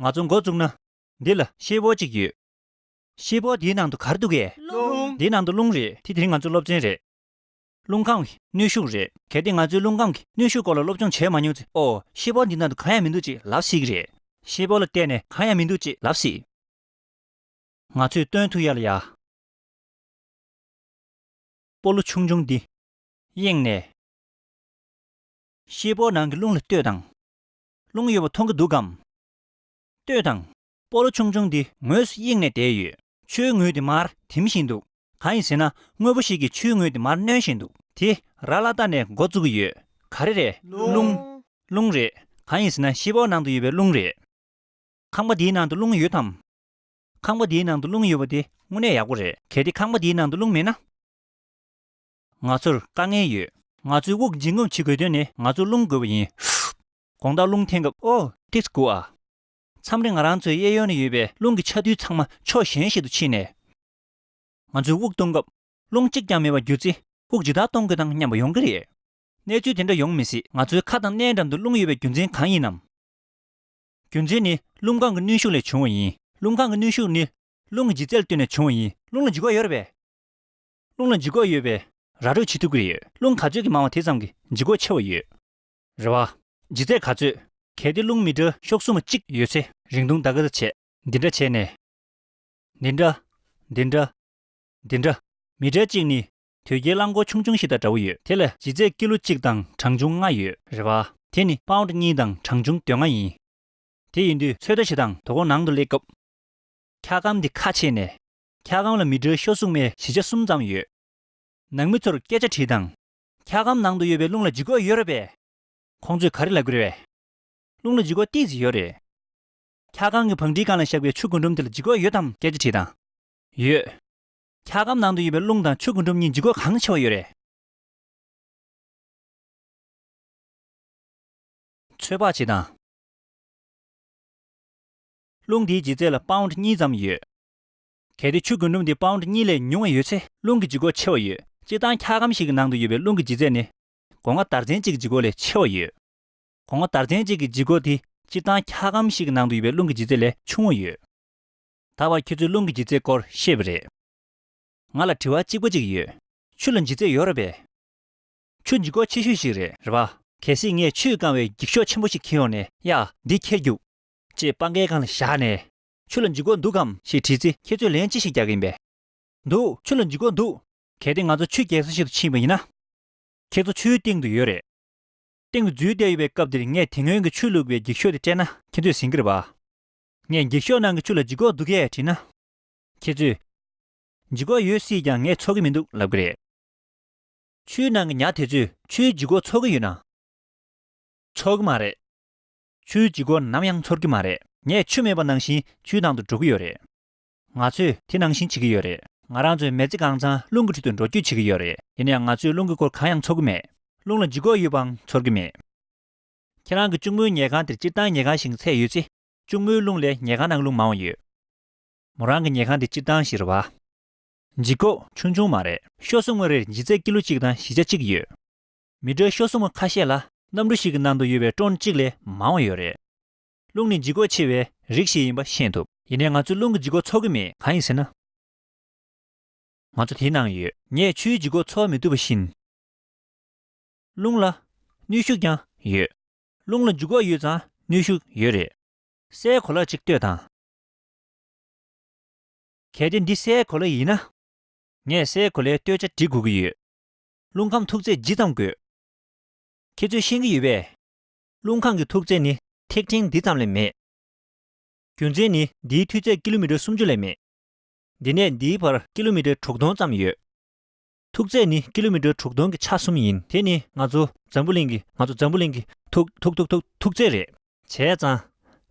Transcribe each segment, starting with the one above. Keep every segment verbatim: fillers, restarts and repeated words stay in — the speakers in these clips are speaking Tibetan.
ང་ཚོ་འགོ་བཙུགས་ན། འདི་ལ་ཤེལ་ཕོར་གཅིག་ཡོད། ཤེལ་ཕོར་འདིའི་ནང་དུ་ག་རེ་འདུག་གས། རླུང་། འདིའི་ནང་དུ་རླུང་རེད། དེ་དེ་རིང་ང་ཚོའི་སློབ་ཚན་རེད། རླུང་ཁམས་ཀྱི་གནོན་ཤུགས་རེད། གལ་ཏེ་ང་ཚོས་རླུང་ཁམས་ཀྱི་གནོན་ཤུགས་སྐོར་ལ་སློབ་སྦྱོང་བྱས་མ་མྱོང་ཚེ། ཨོ། ཤེལ་ཕོར་འདི་ནང་དུ་གང་ཡང་མི་འདུག་ཅེས་ལབ་སྲིད་ཀྱི་རེད། ཤེལ་ཕོར་ལ་བལྟས་ནས་གང་ཡང་མི་འདུག་ཅེས་ལབ་སྲིད། ང་ཚོས་སྟོན་ཐུབ་ཡ་ལ་ཡ། སྤོ་ལོ་ཆུང་ཆུང་འདི་གཡེངས་ནས། ཤེལ་ཕོར་ནང་གི་རླུང་ལ་ལྟོས་དང་། རླུང་ཡོད་པ་མཐོང་གི་འདུག་གམ། ལྟོས་དང་། སྤོ་ལོ་ཆུང་ཆུང་འདི་ངོས་སུ་གཡེངས་ནས་བསྡད་ཡོད། ཆུའི་ངོས་དེ་མར་དེམ་བཞིན་འདུག་གང་ཡིན་ཟེར་ན། དངོས་པོ་ཞིག་གིས་ཆུའི་ངོས་དེ་མར་གནོན་བཞིན་འདུག་དེ་ར་ལ་བཏགས་ནས་འགོ་བཙུགས་ཀྱི་ཡོད། ག་རེ་རེད། རླུང་། རླུང་། རླུང་རེད། གང་ཡིན་ཟེར་ན། ཤེལ་ཕོར་ནང་དུ་ཡོད་པའི་རླུང་རེད། ཁང་པ་འདིའི་ནང་དུ་རླུང་ཡོད་དམ། ཁང་པ་འདིའི་ནང་དུ་རླུང་ཡོད་པ་དེ་དངོས་གནས་ཡག་པོ་རེད། གལ་ཏེ་ཁང་པ་འདིའི་ནང་དུ་རླུང་མེད་ན། ང་ཚོར་དཀའ་ངལ་ཡོད། ང་ཚོའི་དབུགས་འབྱིན་རྔུབ་བྱེད་དགོས་དོན་ནི་ང་ཚོར་རླུང་དགོས་པ་ཡིན། དགོང་དག་རླུང་འཐེན་སྐབས། ཨོ། ཏིས་དགོས་ཨ། མཚམས་རེ་ང་རང་ཚོའི་གཡས་གཡོན་ན་ཡོད་པའི་རླུང་གི་ཆ་རྡུལ་ཚང་མ་ཕྱོགས་གཞན་ཞིག་ཏུ་ཕྱིན་ནས། ང་ཚོས་དབུགས་གཏོང་སྐབས་རླུང་གཅིག་ཀྱང་མེད་པར་གྱུར་ཚེ། དབུགས་ཇི་ལྟར་གཏོང་དགོས་དང་སྙམ་པ་ཡོང་གི་རེད། གནས་ཚུལ་དེ་འདྲ་ཡོང་མི་སྲིད། ང་ཚོའི་ཁ་དང་སྣའི་འགྲམ་དུ་རླུང་ཡོད་པའི་རྒྱུ་མཚན་གང་ཡིན་ནམ། རྒྱུ་མཚན་ནི་རླུང་ཁམས་ཀྱི་གནོན་ཤུགས་ལས་བྱུང་བ་ཡིན། རླུང་ཁམས་ཀྱི་གནོན་ཤུགས་ནི་རླུང་གི་ལྗིད་ཚད་ལ་ལྟོས་ནས་བྱུང་བ་ཡིན། རླུང་ལ་ལྗིད་ཁོག་ཡོད་རེད་པས། རླུང་ལ་ལྗིད་ཁོག་ཡོད་པས་ར་སྤྲོད་བྱེད་ཐུབ་ཀྱི་རེད། རླུང་ག་ཚོད་ཀྱིས་མང་བ་དེ་ཙམ་གྱིས་ལྗིད་ཁོག་ཆེ་བ་ཡོད། རེད་བ། ལྗིད་ཚད་ག་ཚོད། གལ་ཏེ་རླུང་མི་ཊར་ཤོག་གསུམ་པ་གཅིག་ཡོད་ཚེ། རིང་ཐུང་ད་ག་ཚོད་བྱས། འདི་འདྲ་བྱས་ནས། འདི་འདྲ། འདི་འདྲ། འདི་འདྲ། མི་ཊར་གཅིག་ནི་དོས་སྐྱེལ་རླངས་འཁོར་ཆུང་ཆུང་ཞིག་དང་འདྲ་བོ་ཡོད། དེ་ལ་ལྗིད་ཚད་ཀི་ལོ་གཅིག་དང་གྲངས་ཆུང་ལྔ་ཡོད། རེད་བ། དེ་ནི་པའུན་ཌི་གཉིས་དང་གྲངས་ཆུང་དོན་ལྔ་ཡིན། དེ་ཡིན་དུས་ཚོད་ལྟ་བྱེད་སྟངས། དོ་དགོང་ནང་དུ་སླེབས་སྐབས། འཁྱག་སྒམ་འདི་ཁ་ཕྱེ་ནས། འཁྱག་སྒམ་ལ་མི་ཊར་ཤོག་གསུམ་པའི་བཞི་ཆ་གསུམ་ཙམ་ཡོད། ནང་མི་ཚོར་སྐད་ཆ་དྲིས་དང་། འཁྱག་སྒམ་ནང་དུ་ཡོད་པའི་རླུང་ལ་ལྗིད་ཁོག་ཡོད་རེད་པས། ཁོང་ཚོས་ག་རེ་ལབ་ཀྱི་རེད་པས། རླུང་ལ་ལྗིད་ཁོག་ཏོག་ཙམ་ཡོད་རེད། འཁྱག་སྒམ་གྱི་བང་སྒྲིག་སྒང་ལ་བཞག་པའི་ཆུ་རྒུན་འབྲུམ་དེ་ལ་ལྗིད་ཁོག་ཡོད་དམ་སྐད་ཆ་དྲིས་དང་། ཡོད། འཁྱག་སྒམ་ནང་དུ་ཡོད་པའི་རླུང་དང་ཆུ་རྒུན་འབྲུམ་གཉིས་ལྗིད་ཁོག་གང་ཆེ་བ་ཡོད་རེད། ཚོད་དཔག་བྱེད་དང་། རླུང་འདིའི་ལྗིད་ཚད་ལ་པའུན་ཌི་གཉིས་ཙམ་ཡོད། གལ་ཏེ་ཆུ་རྒུན་འབྲུམ་འདི་པའུན་ཌི་གཉིས་ལས་ཉུང་བ་ཡོད་ཚེ། རླུང་གི་ལྗིད་ཁོག་ཆེ་བ་ཡོད། སྤྱིར་བཏང་འཁྱག་སྒམ་ཞིག་གི་ནང་དུ་ཡོད་པའི་རླུང་གི་ལྗིད་ཚད་ནི། སྒོ་ང་དར་ཚན་གཅིག་གི་ལྗིད་ཁོག་ལས་ཆེ་བ་ཡོད། སྒོ་ང་དར་ཚན་གཅིག་གི་ལྗིད་ཁོག་དེ་སྤྱིར་བཏང་འཁྱག་སྒམ་ཞིག་གི་ནང་དུ་ཡོད་པའི་རླུང་གི་ལྗིད་ཚད་ལས་ཆུང་བ་ཡོད། ད་བར་ཁྱེད་ཚོས་རླུང་གི་ལྗིད་ཚད་སྐོར་ཤེས་པ་རེད། ང་ལ་དྲི་བ་གཅིག་པ་གཅིག་ཡོད། ཆུ་ལ་ལྗིད་ཚད་ཡོད་རེད་པས། ཆུ་ལྗིད་ཁོག་ཆེ་ཤོས་ཤིག་རེད། རེད་པ། གལ་སྲིད་ངས་ཆུས་བཀང་བའི་འགྱིག་ཤོག་ཆེན་པོ་ཞིག་འཁྱེར་ཡོང་ནས། ཡ། འདི་འཁྱེར་རྒྱུགས། ཅེས་པང་ཁའི་སྒང་ལ་བཞག་ནས། ཆུ་ལ་ལྗིད་ཁོག་འདུག་གམ་ཞེས་དྲིས་ཚེ། ཁྱེད་ཚོས་ལན་ཅི་ཞིག་རྒྱག་གི་ཡིན་པས། འདུག་ཆུ་ལ་ལྗིད་ཁོག་འདུག་གལ་ཏེ་ང་ཚོ་ཆུ་རྒྱག་ས་ཞིག་ཏུ་ཕྱིན་པ་ཡིན་ན། ཁྱེད་ཚོ་ཆུའི་སྟེང་དུ་ཡོད་རེད། སྟེང་དུ་འཛུལ་བསྡད་ཡོད་པའི་སྐབས་འདིར་ངས་དེ་སྔོན་གྱི་ཆུ་བླུགས་པའི་འགྱིག་ཤོག་དེ་སྤྲད་ན་ཁྱེད་ཚོས་ཟིན་གྱི་རེད་པ། ངས་འགྱིག་ཤོག་ནང་གི་ཆུ་ལ་ལྗིད་ཁོག་འདུག་གས་དྲིས་ན། ཁྱེད་ཚོས། ལྗིད་ཁོག་ཡོད་སྲིད་ཀྱང་ངས་ཚོར་གྱི་མི་འདུག་ལབ་ཀྱི་རེད། ཆུའི་ནང་གི་ཉ་དེ་ཚོས་ཆུའི་ལྗིད་ཁོག་ཚོར་གྱི་ཡོད་ན། ཚོར་གྱི་མ་རེད། ཆུའི་ལྗིད་ཁོག་ནམ་ཡང་ཚོར་གྱི་མ་རེད། ངས་ཆུ་མེད་པ་ནང་བཞིན་ཆུའི་ནང་དུ་འགྲོ་གི་ཡོད་རེད། ང་ཚོས་དེ་ནང་བཞིན་བྱེད་ཀྱི་ཡོད་རེད། ང་རང་ཚོའི་མི་ཚེ་གང་ཚང་རླུང་གི་ཁྲོད་དུ་འགྲོ་སྐྱོད་བྱེད་ཀྱི་ཡོད་རེད། ཡིན་ནའང་ང་ཚོས་རླུང་གི་སྐོར་གང་ཡང་ཚོར་གྱི་མེད། རླུང་ལ་ལྗིད་ཁོག་ཡོད་པའང་ཚོར་གྱི་མེད། ཁྱེད་རང་གི་གཅུང་མོའི་ཉལ་ཁང་དེར་སྤྱིར་བཏང་ཉལ་ཁང་ཞིག་ཚད་ཡོད་ཚེ། གཅུང་མོའི་རླུང་ལས་ཉལ་ཁང་ནང་རླུང་མང་བ་ཡོད། མོ་རང་གི་ཉལ་ཁང་དེ་སྤྱིར་བཏང་ཞིག་རེད་པ། ལྗིད་ཁོག་ཆུང་ཆུང་མ་རེད། ཤོག་གསུམ་པ་རེར་ལྗིད་ཚད་ཀི་ལོ་གཅིག་དང་བཞི་ཆ་གཅིག་ཡོད། མི་ཊར་ཤོག་གསུམ་པ་ཁ་ཤས་ལ་གནམ་གྲུ་ཞིག་གི་ནང་དུ་ཡོད་པའི་ཊོན་གཅིག་ལས་མང་བ་ཡོད་རེད། རླུང་ནི་ལྗིད་ཁོག་ཆེ་བའི་རིགས་ཤིག་ཡིན་པ་ཤེས་ཐུབ། ཡིན་ནའི་ང་ཚོས་རླུང་གི་ལྗིད་ཁོག་ཚོར་གྱི་མེད། གང་ཡིན་ཟེར་ན། ང་ཚོ་དེའི་ནང་ཡོད། ངས་ཆུའི་ལྗིད་ཁོག་ཚོར་མི་ཐུབ་པ་བཞིན། རླུང་ལ་གནོན་ཤུགས་ཀྱང་ཡོད། རླུང་ལ་ལྗིད་ཁོག་ཡོད་ཙང་གནོན་ཤུགས་ཡོད་རེད། སའི་གོ་ལ་གཅིག་ལྟོས་དང་། གལ་ཏེ་འདི་སའི་གོ་ལ་ཡིན་ན། ངས་སའི་གོ་ལའི་ལྟོས་ཆ་འབྲི་དགོས་ཀྱི་ཡོད། རླུང་ཁམས་མཐུག་ཚད་ཇི་ཙམ་དགོས། ཁྱེད་ཚོས་ཤེས་ཀྱི་ཡོད་པས། རླུང་ཁམས་ཀྱི་མཐུག་ཚད་ནི་ཐིག་ཕྲེང་འདི་ཙམ་ལས་མེད། རྒྱུ་མཚན་ནི་འདིའི་མཐུག་ཚད་ཀི་ལོ་མི་ཊར་སུམ་ཅུ་ལས་མེད། འདི་ནས་འདིའི་བར་ཀི་ལོ་མི་ཊར་དྲུག་སྟོང་ཙམ་ཡོད། མཐུག་ཚད་ནི་ཀི་ལོ་མི་ཊར་དྲུག་སྟོང་གི་ཆ་གསུམ་ཡིན། དེ་ནི་ང་ཚོ་འཛམ་བུ་གླིང་གི་ང་ཚོ་འཛམ་བུ་གླིང་གི་མཐུག་མཐུག་མཐུག་མཐུག་མཐུག་ཚད་རེད། བྱས་ཙང་།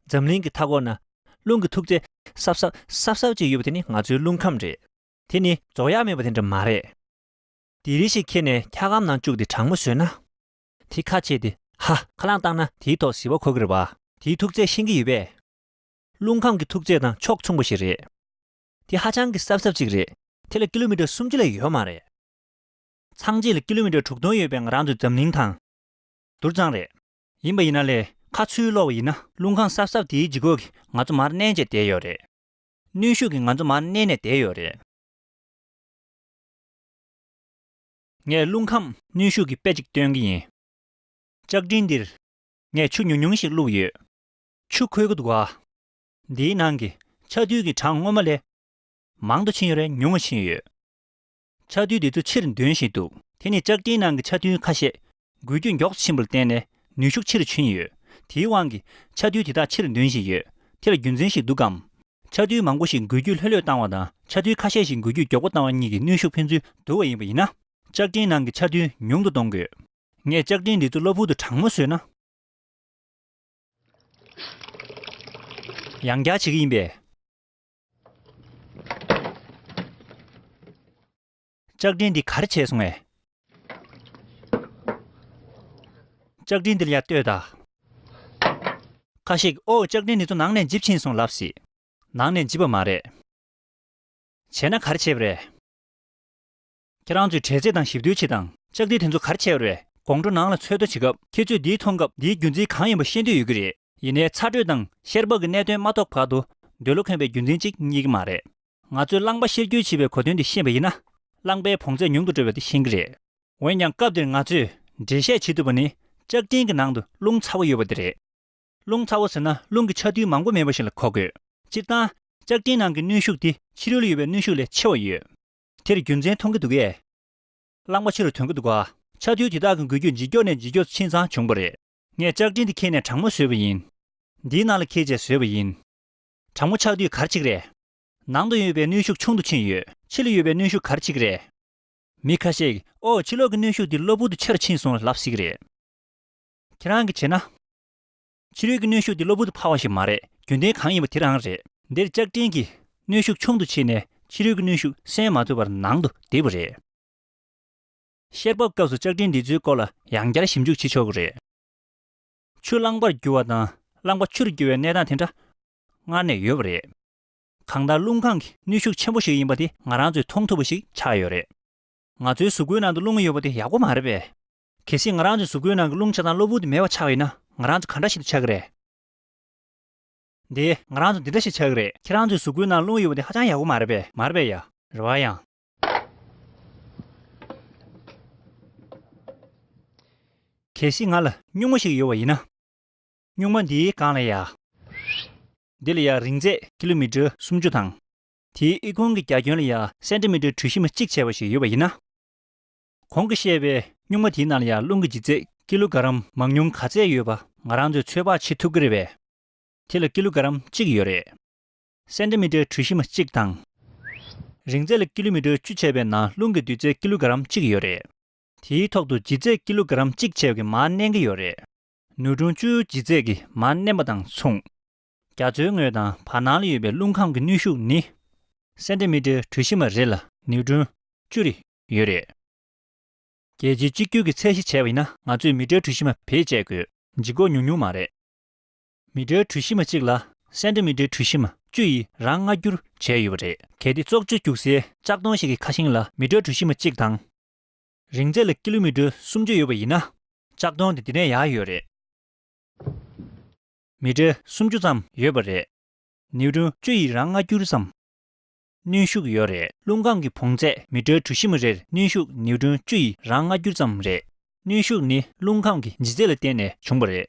འཛམ་གླིང་གི་མཐའ་འཁོར་ན། རླུང་གི་མཐུག་ཚད་སྲབ་སྲབ་སྲབ་སྲབ་ཅིག་ཡོད་པ་དེ་ནི་ང་ཚོའི་རླུང་ཁམས་རེད། དེ་ནི་རྫོགས་ཡག་མེད་པ་དེ་འདྲ་མ་རེད། དེ་རིལ་ཞིག་ཁྱེར་ནས་འཁྱག་སྒམ་ནང་བཅུག་སྟེ་གྲང་མོ་བཟོས་ན། དེ་ཁ་ཕྱེས་ཏེ་ཧ་ཁ་རླངས་བཏང་ན་དེའི་ཐོག་བཟི་བ་འཁོར་གི་རེད་པ། དེའི་མཐུག་ཚད་ཤེས་ཀྱི་ཡོད་པས། རླུང་ཁམས་ཀྱི་མཐུག་ཚད་དང་ཕྱོགས་མཚུངས་པ་ཞིག་རེད། དེ་ཧ་ཅང་གི་སྲབ་སྲབ་ཅིག་རེད། དེ་ལ་ཀི་ལོ་མི་ཊར་སུམ་ཅུ་ལས་ཡོད་མ་རེད། ཚང་གཅིག་ལ་ཀི་ལོ་མི་ཊར་དྲུག་སྟོང་ཡོད་པའི་ང་རང་ཚོའི་འཛམ་གླིང་དང་། དུར་ཙང་རེད། ཡིན་པ་ཡིན་ན་ལས་ ཁ་ཚུར་སློག་པ་ཡིན་ན་རླུང་ཁམས་སྲབ་སྲབ་དེའི་ལྗིད་ཁོག་གིས་ང་ཚོ་མར་མནན་བྱས་བསྡད་ཡོད་རེད། གནོན་ཤུགས་ཀྱིས་ང་ཚོ་མར་མནན་ནས་བསྡད་ཡོད་རེད། ངས་རླུང་ཁམས་གནོན་ཤུགས་ཀྱི་དཔེ་གཅིག་སྟོན་གྱི་ཡིན། ལྕགས་ཀྲིན་འདིར་ངས་ཆུ་ཉུང་ཉུང་ཞིག་བླུགས་ཡོད། ཆུ་ཁོལ་གྱི་འདུག་ག་འདིའི་ནང་གི་ཆ་རྡུལ་གྱི་གྲངས་སྔོན་མ་ལས་མང་དུ་ཕྱིན་ཡོད་རེད། ཉུང་བ་ཕྱིན་ཡོད། ཆ་རྡུལ་འདི་ཚོ་ཕྱིར་འདོན་བཞིན་འདུག་དེ་ནི་ལྕགས་ཀྲིན་ནང་གི་ཆ་རྡུལ་ཁ་ཤས་འགུལ་སྐྱོད་མགྱོགས་སུ་ཕྱིན་པར་བརྟེན་ནས་ནུས་ཤུགས་ཆེ་རུ་ཕྱིན་ཡོད། དེའི་དབང་གིས་ཆ་རྡུལ་དེ་དག་ཕྱིར་འདོན་བཞིན་ཡོད། དེ་ལ་རྒྱུ་མཚན་ཞིག་འདུག་གམ། ཆ་རྡུལ་མང་པོ་ཞིག་འགུལ་སྐྱོད་ལྷོད་ལྷོད་བཏང་བ་དང་ཆ་རྡུལ་ཁ་ཤས་ཤིག་འགུལ་སྐྱོད་མགྱོགས་པོ་བཏང་བ་གཉིས་ཀྱི་གནོན་ཤུགས་ཕན་ཚུན་བསྡུར་བ་ཡིན་པ་ཡིན་ན། ལྕགས་ཀྲིན་ནང་གི་ཆ་རྡུལ་ཉུང་དུ་གཏོང་དགོས། ངས་ལྕགས་ཀྲིན་འདི་ཚོ་གློ་བུར་དུ་གྲང་མོ་བཟོས་ན། ཡང་བསྐྱར་བྱེད་ཀྱི་ཡིན་པས། ལྕགས་ཀྲིན་འདི་ག་རེ་བྱས་སོང་ངས། ལྕགས་ཀྲིན་འདི་ལ་ཡར་ལྟོས་དང་། ཁ་ཤས་ཀྱིས་ཨོ་ལྕགས་ཀྲིན་འདི་ཚོ་ནང་ནས་འཇིབ་ཕྱིན་སོང་ལབ་སྲིད། ནང་ནས་འཇིབ་པ་མ་རེད། བྱས་ན་ག་རེ་བྱས་པ་རེད། ཁྱེད་རང་ཚོས་འབྲས་རྩེད་དང་ཞིབ་བརྡོལ་བྱེད་དང་ལྕགས་རིལ་དེ་ཚོ་ག་རེ་བྱས་པ་རེད། དགོང་དྲོ་ནང་ལ་ཚོད་ལྟ་བྱེད་སྐབས་ཁྱེད་ཚོས་འདིའི་མཐོང་སྐབས་འདིའི་རྒྱུ་མཚན་གང་ཡིན་པ་ཤེས་འདོད་ཡོད་ཀྱི་རེད། ཡིན་ནའི་ཚ་དྲོད་དང་བཤེར་འབབ་ཀྱི་གནད་དོན་མ་རྟོགས་བར་དུ་འདོད་བློ་འཁོལ་བའི་རྒྱུ་མཚན་གཅིག་རྙེད་ཀྱི་མ་རེད། ང་ཚོས་རླངས་པ་བཤེར་འགྱུར་བྱེད་པའི་གོ་དོན་དེ་ཤེས་པ་ཡིན་ན། རླངས་པའི་བོངས་ཚད་ཉུང་དུ་འགྲོ་བ་དེ་ཤེས་ཀྱི་རེད། འོན་ཀྱང་སྐབས་འདིར་ང་ཚོས་འགྲེལ་བཤད་བྱེད་ཐུབ་པ་ནི་ལྕགས་ཀྲིན་གྱི་ནང་དུ་རླུང་ཚ་པོ་ཡོད་པ་དེ་རེད། རླུང་ཚ་པོ་ཟེར་ན་རླུང་གི་ཆ་རྡུལ་མང་པོ་མེད་པ་ཞིག་ལ་གོ་དགོས། སྤྱིར་བཏང་། ལྕགས་ཀྲིན་ནང་གི་གནོན་ཤུགས་དེ་ཕྱི་རོལ་ལ་ཡོད་པའི་གནོན་ཤུགས་ལས་ཆེ་བ་ཡོད། དེར་རྒྱུ་མཚན་མཐོང་གི་འདུག་གས། རླངས་པ་ཆེ་རུ་ཐོན་གྱི་འདུག་ག་ཆ་རྡུལ་དེ་དག་གི་འགུལ་སྐྱོད་ལྗིད་མགྱོགས་ནས་ལྗིད་མགྱོགས་སུ་ཕྱིན་ཙང་བྱུང་བ་རེད། ངས་ལྕགས་ཀྲིན་དེ་ཁྱེར་ནས་གྲང་མོ་བཟོས་པ་ཡིན། འདིའི་ནང་ལ་འཁྱེར་བྱས་བཟོས་པ་ཡིན། གྲང་མོ་ཆགས་དུས་ག་རེ་བྱེད་ཀྱི་རེད། ནང་དུ་ཡོད་པའི་གནོན་ཤུགས་ཆུང་དུ་ཕྱིན་ཡོད། ཕྱི་ལ་ཡོད་པའི་གནོན་ཤུགས་ག་རེ་བྱེད་ཀྱི་རེད། མི་ཁ་ཤས་ཀྱིས་ཨོ་ཕྱི་ལོགས་ཀྱི་གནོན་ཤུགས་འདི་གློ་བུར་དུ་ཆེ་རུ་ཕྱིན་སོང་ལབ་སྲིད་ཀྱི་རེད། ཁྱེད་རང་གིས་བྱས་ན། ཕྱི་རོལ་གྱི་གནོན་ཤུགས་འདི་གློ་བུར་དུ་འཕར་བ་ཞིག་མ་རེད། རྒྱུ་མཚན་གང་ཡིན་པ་དེ་རང་རེད། འདིར་ལྕགས་ཀྲིན་གྱི་གནོན་ཤུགས་ཆུང་དུ་ཕྱིན་ནས་ཕྱི་རོལ་གྱི་གནོན་ཤུགས་སེལ་མ་ཐུབ་པར་ནང་དུ་བསྡད་པ་རེད། བཤེར་འབབ་སྐབས་སུ་ལྕགས་ཀྲིན་འདི་ཚོའི་སྐོར་ལ་ཡང་བསྐྱར་ཞིབ་འཇུག་བྱེད་ཆོག་གི་རེད། ཆུ་རླངས་པར་འགྱུར་བ་དང་རླངས་པ་ཆུར་འགྱུར་བའི་གནས་སྟངས་དེ་འདྲ་སྔར་ནས་ཡོད་པ་རེད། གང་ལྟར་རླུང་ཁམས་ཀྱི་གནོན་ཤུགས་ཆེན་པོ་ཞིག་ཡིན་པ་དེ་ང་རང་ཚོས་མཐོང་ཐུབ་པ་ཞིག་ཆགས་ཡོད་རེད། ང་ཚོའི་གཟུགས་པོའི་ནང་དུ་རླུང་ཡོད་པ་དེ་ཡག་པོ་མ་རེད་པས། གལ་སྲིད་ང་རང་ཚོའི་གཟུགས་པོའི་ནང་གི་རླུང་ཆ་ཚང་གློ་བུར་དུ་མེད་པ་ཆགས་པ་ཡིན་ན་ང་རང་ཚོ་ག་འདྲ་ཞིག་ཏུ་ཆགས་ཀྱི་རེད། འདི་ང་རང་ཚོ་འདི་འདྲ་ཞིག་ཆགས་ཀྱི་རེད། ཁྱེད་རང་ཚོའི་གཟུགས་པོའི་ནང་རླུང་ཡོད་པ་དེ་ཧ་ཅང་ཡག་པོ་མ་རེད་པས། མ་རེད་པས་ཡ། རེད་བ་ཡང་། གལ་སྲིད་ང་ལ་སྨྱུག་མ་ཞིག་ཡོད་པ་ཡིན་ན། སྨྱུག་མ་འདིའི་སྒང་ལ་ཡ། འདི་ལ་ཡ་རིང་ཚད་ཀི་ལོ་མི་ཊར་སུམ་ཅུ་དང་། དེའི་ཨི་ཁུང་གི་རྒྱ་ཁྱོན་ལ་ཡ་སེན་ཏི་མི་ཊར་གྲུ་བཞི་མ་གཅིག་བྱས་པ་ཞིག་ཡོད་པ་ཡིན་ན། གོང་གི་བཤད་པའི་སྨྱུག་མ་དེའི་ནང་ལ་ཡ་རླུང་གི་ལྗིད་ཚད་ཀི་ལོ་ག་རམ་མང་ཉུང་ག་ཚད་ཡོད་པ་ང་རང་ཚོས་ཚོད་དཔག་བྱེད་ཐུབ་ཀྱི་རེད་པས། དེ་ལ་ཀི་ལོ་ག་རམ་གཅིག་ཡོད་རེད། སེན་ཏི་མི་ཊར་གྲུ་བཞི་མ་གཅིག་དང་། རིང་ཚད་ལ་ཀི་ལོ་མི་ཊར་བཅུ་བྱས་པའི་ནང་རླུང་གི་འདུས་ཚད་ཀི་ལོ་ག་རམ་གཅིག་ཡོད་རེད། དེའི་ཐོག་ཏུ་ལྗིད་ཚད་ཀི་ལོ་ག་རམ་གཅིག་བྱས་ཀྱི་མར་མནན་གྱི་ཡོད་རེད། ནིའུ་ཊོན་བཅུ་ལྗིད་ཚད་ཀྱི་མར་མནན་པ་དང་མཚུངས། རྒྱ་མཚོའི་ངོས་དང་བར་སྣང་ལ་ཡོད་པའི་རླུང་ཁམས་ཀྱི་གནོན་ཤུགས་ནི། སེན་ཏི་མི་ཊར་གྲུ་བཞི་མ་རེ་ལ་ནིའུ་ཊོན་བཅུ་རེ་ཡོད་རེད། རྒྱལ་སྤྱི་གཅིག་གྱུར་གྱི་ཚད་གཞི་བྱས་པ་ཡིན་ན་ང་ཚོས་མི་ཊར་གྲུ་བཞི་མ་བེད་སྤྱད་དགོས། ལྗིད་ཁོག་ཉུང་ཉུང་མ་རེད། མི་ཊར་གྲུ་བཞི་མ་གཅིག་ལ་སེན་ཏི་མི་ཊར་གྲུ་བཞི་མ་བཅུ་ཡིས་རང་མངའ་བསྒྱུར་བྱས་ཡོད་པ་རེད། གལ་ཏེ་བཙོག་ཆུ་རྒྱུག་སའི་ལྕགས་དོང་ཞིག་གི་ཁ་ཤིང་ལ་མི་ཊར་གྲུ་བཞི་མ་གཅིག་དང་། རིང་ཚད་ལ་ཀི་ལོ་མི་ཊར་སུམ་ཅུ་ཡོད་པ་ཡིན་ན། ལྕགས་དོང་དེ་འདི་ནས་ཡར་ཡོད་རེད། མི་ཊར་སུམ་ཅུ་ཙམ་ཡོད་པ་རེད། ནིའུ་ཊོན་བཅུ་ཡིས་རང་མངའ་བསྒྱུར་ཙམ། གནོན་ཤུགས་ཡོད་རེད། རླུང་ཁམས་ཀྱི་བོངས་ཚད་མི་ཊར་གྲུ་བཞི་མ་རེར་གནོན་ཤུགས་ནིའུ་ཊོན་བཅུ་ཡིས་རང་མངའ་བསྒྱུར་ཙམ་རེད། གནོན་ཤུགས་ནི་རླུང་ཁམས་ཀྱི་ལྗིད་ཚད་ལ་བརྟེན་ནས་བྱུང་བ་རེད།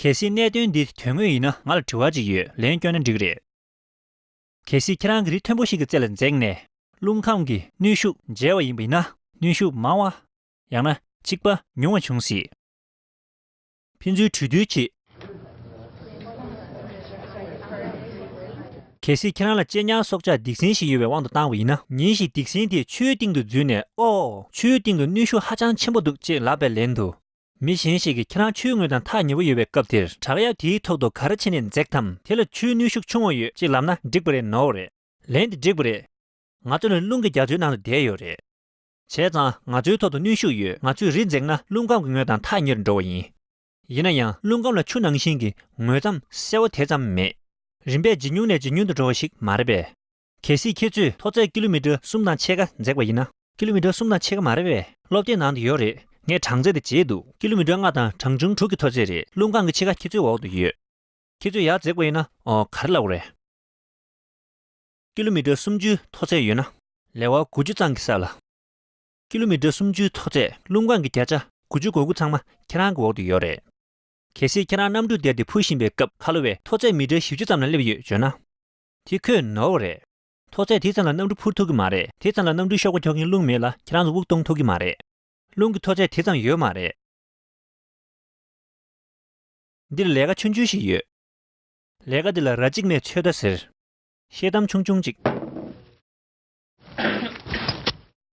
གལ་སྲིད་གནད་དོན་འདི་དོན་དངོས་ཡིན་ན་ང་ལ་དྲི་བ་ཅིག་ཡོད། ལན་བསྐྱོན་ན་འགྲིག་གི་རེད། གལ་སྲིད་ཁྱེད་རང་གི་རི་མཐོན་པོ་ཞིག་གི་རྩེ་ལ་འཛེགས་ནས་རླུང་ཁམས་ཀྱི་གནོན་ཤུགས་འཇལ་བ་ཡིན་པ་ཡིན་ན་གནོན་ཤུགས་མང་བ། ཡང་ན་གཅིག་པ་ཉུང་བ་འབྱུང་སྲིད། ཕན་ཚུན་གྲོས་བསྡུར་བྱེད། གལ་སྲིད་ཁྱེད་རང་ལ་གཅེས་ཉར་སྲོག་ཆགས་སྡིག་སྲིན་ཞིག་ཡོད་པའི་དབང་དུ་བཏང་བ་ཡིན་ན། ཉིན་ཞིག་སྡིག་སྲིན་དེས་ཆུའི་སྟེང་དུ་འཛུལ་ནས་ཨོ། ཆུའི་སྟེང་དུ་གནོན་ཤུགས་ཧ་ཅང་ཆེན་པོ་འདུག་ཅེས་ལབ་པའི་ལན་དུ། མི་གཞན་ཞིག་གིས་ཁྱེད་རང་ཆུའི་ངོས་དང་ཐག་ཉེ་པོ་ཡོད་པའི་སྐབས་དེར་བྲག་གཡབ་དེའི་ཐོག་ཏུ་ག་རེ་བྱས་ནས་འཛེགས་དམ། དེ་ལ་ཆུའི་གནོན་ཤུགས་ཆུང་བ་ཡོད་ཅེས་ལབ་ན་འགྲིག་པ་རེད་ནོར་བ་རེད། ལན་དེ་འགྲིག་པ་རེད། ང་ཚོ་ནི་རླུང་གི་རྒྱ་མཚོའི་ནང་དུ་བསྡད་ཡོད་རེད། བྱས་ཙང་ང་ཚོའི་ཐོག་ཏུ་གནོན་ཤུགས་ཡོད། ང་ཚོས་རི་འཛེགས་ན་རླུང་ཁམས་ཀྱི་ངོས་དང་ཐག་ཉེ་རུ་འགྲོ་བ་ཡིན། ཡིན་ན་ཡང་རླུང་ཁམས་ལ་ཆུ་ནང་བཞིན་གྱི་ངོས་མཚམས་གསལ་བོ་དེ་ཙམ་མེད། རིམ་པས་ཇེ་ཉུང་ནས་ཇེ་ཉུང་དུ་འགྲོ་བ་ཞིག་མ་རེད་པས། གལ་སྲིད་ཁྱེད་ཚོས་མཐོ་ཚད་ཀི་ལོ་མི་ཊར་གསུམ་དང་ཕྱེད་ཀ་འཛེགས་པ་ཡིན་ན། ཀི་ལོ་མི་ཊར་གསུམ་དང་ཕྱེད་ཀ་མ་རེད་པས། སློབ་དེབ་ནང་དུ་ཡོད་རེད། ངས་གྲངས་ཚད་དེ་བརྗེད་འདུག་ཀི་ལོ་མི་ཊར་ལྔ་དང་གྲངས་ཆུང་དྲུག་གི་མཐོ་ཚད་རེད། རླུང་ཁམས་ཀྱི་ཕྱེད་ཀ་ཁྱེད་ཚོའི་འོག་ཏུ་ཡོད། ཁྱེད་ཚོས་ཡར་འཛེགས་པ་ཡིན་ན། ཨོ། ག་རེ་ལབ་དགོས་རེད། ཀི་ལོ་མི་ཊར་སུམ་ཅུའི་མཐོ་ཚད་ཡོད་ན། ལེ་དབར་དགུ་བཅུ་ཙམ་གྱི་ས་ལ། ཀི་ལོ་མི་ཊར་སུམ་ཅུའི་མཐོ་ཚད། རླུང་ཁམས་ཀྱི་བརྒྱ་ཆ་དགུ་བཅུ་གོ་དགུ་ཚང་མ་ཁྱེད་རང་གི་འོག་ཏུ་ཡོད་རེད། གལ་སྲིད་ཁྱེད་རང་གནམ་གྲུ་བསྡད་དེ་འཕུར་བཞིན་པའི་སྐབས་ཁ་ལོ་བས་མཐོ་ཚད་མི་ཊར་བཞི་བཅུ་ཙམ་ལ་སླེབས་ཡོད་བརྗོད་ན། དེ་ཁོས་ནོར་བ་རེད། མཐོ་ཚད་དེ་ཙམ་ལ་གནམ་གྲུ་འཕུར་ཐུབ་ཀྱི་མ་རེད། དེ་ཙམ་ལ་གནམ་གྲུའི་གཤོག་པ་འཁྱོག་མཁན་རླུང་མེད་ལ་ཁྱེད་རང་ཚོ་དབུགས་གཏོང་ཐུབ་ཀྱི་མ་རེད། རླུང་གི་མཐོ་ཚད་དེ་ཙམ་ཡོད་མ་རེད། འདིར་ལས་ཀ་ཆུང་ཆུང་ཞིག་ཡོད། ལས་ཀ་འདི་ལ་ར་གཅིག་མའི་ཚོད་ལྟ་ཟེར། ཤེལ་དམ་ཆུང་ཆུང་གཅིག་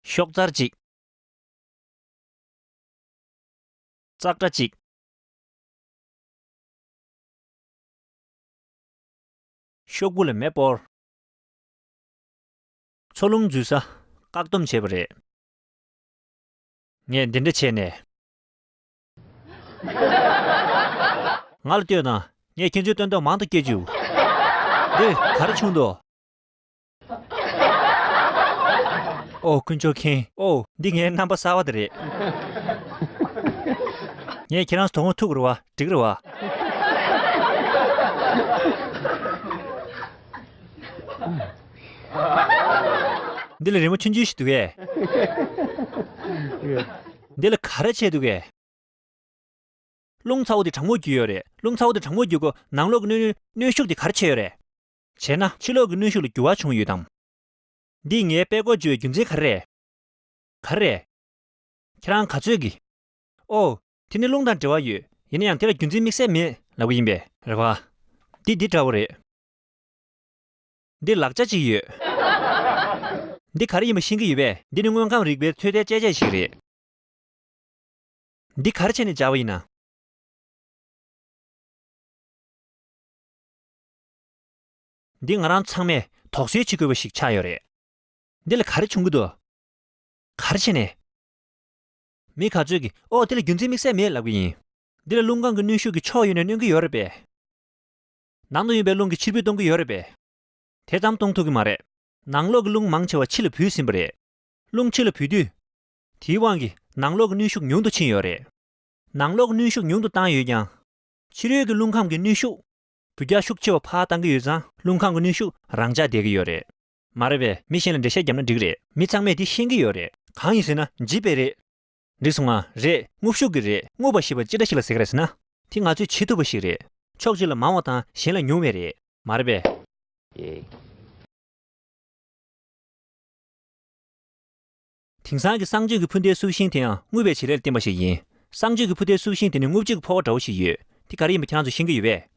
ཤོག་ཙར་གཅིག་ཙག་སྒྲ་གཅིག་ཤོག་བུ་ལ་མེ་སྤོར། འཚོ་རླུང་འཛུལ་ས་བཀག་སྡོམ་བྱས་པ་རེད། ངས་འདི་འདྲ་བྱས་ནས། ང་ལ་ལྟོས་དང་། ངས་ཁྱེད་ཚོའི་སྟོན་ཐོག་མང་དུ་སྐྱེལ་བཅུག་འདི་ག་རེ་བྱུང་འདུག་ཨོ། དཀོན་མཆོག་མཁྱེན། ཨོ། འདི་ངའི་རྣམ་པ་གསར་བ་དེ་རེད། ངས་ཁྱེད་རང་ཚོ་དོ་དགོང་ཐུག་རེད་བ། འགྲིག་རེད་བ། འདི་ལ་རི་མོ་ཆུང་ཆུང་ཞིག་འདུག་གས། འདི་ལ་ག་རེ་བྱས་འདུག་གས། རླུང་ཚ་བོ་དེ་གྲང་མོར་གྱུར་ཡོད་རེད། རླུང་ཚ་བོ་དེ་གྲང་མོར་གྱུར་གོ་ནང་ལོགས་ཀྱི་གནོན་གནོན་ཤུགས་དེ་ག་རེ་བྱས་ཡོད་རེད། བྱས་ན་ཕྱི་ལོགས་ཀྱི་གནོན་ཤུགས་ལ་འགྱུར་བ་བྱུང་ཡོད་དམ། འདིས་ངའི་པད་ཀོག་འགྱུར་བའི་རྒྱུ་མཚན་ག་རེ་རེད། ག་རེ་རེད། ཁྱེད་རང་ག་ཚོད་ཀྱིས། ཨོ། དེ་ནི་རླུང་དང་འབྲེལ་བ་ཡོད། ཡིན་ན་ཡང་དེ་ལ་རྒྱུ་མཚན་དམིགས་བསལ་མེད་ལབ་ཀྱི་ཡིན་པས། རེད་བ། འདི་འདི་འདྲ་བོ་རེད། འདི་ལག་ཆ་གཅིག་ཡོད། འདི་ག་རེ་ཡིན་པ་ཤེས་ཀྱི་ཡོད་པས། འདི་ནི་དངོས་ཁམས་རིག་པའི་ཚོད་ལྟའི་དཔྱད་ཆས་ཤིག་རེད། འདི་ག་རེ་བྱས་ནས་སྦྱར་བ་ཡིན་ན། འདི་ང་རང་ཚང་མས་དོགས་སེལ་བྱེད་དགོས་པ་ཞིག་ཆགས་ཡོད་རེད། འདི་ལ་ག་རེ་བྱུང་གི་འདུག་ག་རེ་བྱས་ནས། མི་ག་ཚོད་ཀྱིས་ཨོ་དེ་ལ་རྒྱུ་མཚན་དམིགས་བསལ་མེད་ལབ་ཀྱི་ཡིན། འདི་ལ་རླུང་ཁམས་ཀྱི་གནོན་ཤུགས་ཀྱི་ཕྱོགས་ཡོད་ནས་གནོན་གྱི་ཡོད་རེད་པས། ནང་དུ་ཡོད་པའི་རླུང་གིས་ཕྱིར་འབུད་གཏོང་གི་ཡོད་རེད་པས། དེ་ཙམ་གཏོང་ཐུབ་ཀྱི་མ་རེད། ནང་ལོགས་ཀྱི་རླུང་མང་ཆེ་བ་ཕྱི་ལ་བུད་ཟིན་པ་རེད། རླུང་ཕྱི་ལ་བུད་དུས། དེའི་དབང་གིས་ནང་ལོགས་ཀྱི་གནོན་ཤུགས་ཉུང་དུ་ཕྱིན་ཡོད་རེད། ནང་ལོགས་ཀྱི་གནོན་ཤུགས་ཉུང་དུ་བཏང་ཡོད་ཀྱང་། ཕྱི་རོལ་གྱི་རླུང་ཁམས་ཀྱི་གནོན་ཤུགས་འབུད་རྒྱག་ཤུགས་ཆེ་བ་ཕར་བཏང་གི་ཡོད་ཙང་རླུང་ཁམས་ཀྱི་གནོན་ཤུགས་རང་འཇགས་བསྡད་ཀྱི་ཡོད་རེད། མ་རེད་པས། མི་གཞན་ལ་འགྲེལ་བཤད་བརྒྱབ་ན་འགྲིག་རེད། མི་ཚང་མས་དེ་ཤེས་ཀྱི་ཡོད་རེད། གང་ཡིན་ཟེར་ན་འཇིབ་པས་རེད། འགྲིག་སོང་ང་། རེད། རྔུབ་ཤུགས་ཀྱིས་རེད། རྔུབ་པ་ཞེས་པ་ཅི་འདྲ་ཞིག་ལ་ཟེར་གི་རེད་ཟེར་ན། དེ་ང་ཚོས་བྱེད་ཐུབ་པ་ཞིག་རེད། ཕྱོགས་གཅིག་ལ་མང་བ་དང་གཞན་ལ་ཉུང་བས་རེད། མ་རེད་པས། ཡེ། དེང་སང་གི་གསང་སྤྱོད་ཀྱི་འཕུར་མདེལ་སུབ་ཤིང་དེ་ཡང་རྔུབ་པའི་བྱེད་ལས་ལ་བརྟེན་པ་ཞིག་ཡིན། གསང་སྤྱོད་ཀྱི་འཕུར་མདེལ་སུབ་ཤིང་དེ་ནི་རྔུབ་བྱེད་ཀྱི་ཕོར་པ་འདྲ་བོ་ཞིག་ཡོད། དེ་ག་རེ་ཡིན་པ་ཁྱེད་རང་ཚོ་ཤེས་ཀྱི་ཡོད་པས།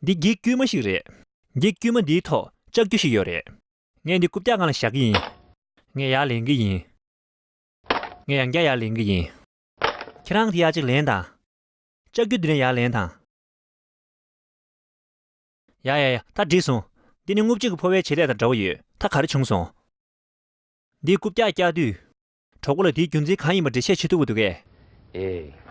འདི་འགྱིག་དཀྱུས་མ་ཞིག་རེད། འགྱིག་དཀྱུས་མ་འདིའི་ཐོག་ལྕགས་ཀྱུ་ཞིག་ཡོད་རེད། ངས་འདི་རྐུབ་བཀྱག་སྒང་ལ་བཞག་གི་ཡིན། ངས་ཡར་ལེན་གྱི་ཡིན། ངས་ཡང་བསྐྱར་ཡར་ལེན་གྱི་ཡིན། ཁྱེད་རང་གིས་ཡར་གཅིག་ལེན་དང་། ལྕགས་ཀྱུ་འདི་ནས་ཡར་ལེན་དང་། ཡ་ཡ་ཡ། ད་འགྲིག་སོང་། འདི་ནི་རྔུབ་བྱེད་ཀྱི་ཕོར་པའི་བྱེད་ལས་དང་འདྲ་བོ་ཡོད། ད་ག་རེ་བྱུང་སོང་། འདིའི་རྐུབ་བཀྱག་བཀྱག་དུས། གྲོགས་པོ་ལ་དེའི་རྒྱུ་མཚན་གང་ཡིན་པ་འགྲེལ་བཤད་བྱེད་ཐུབ་ཀྱི་འདུག་གས། ཨེ།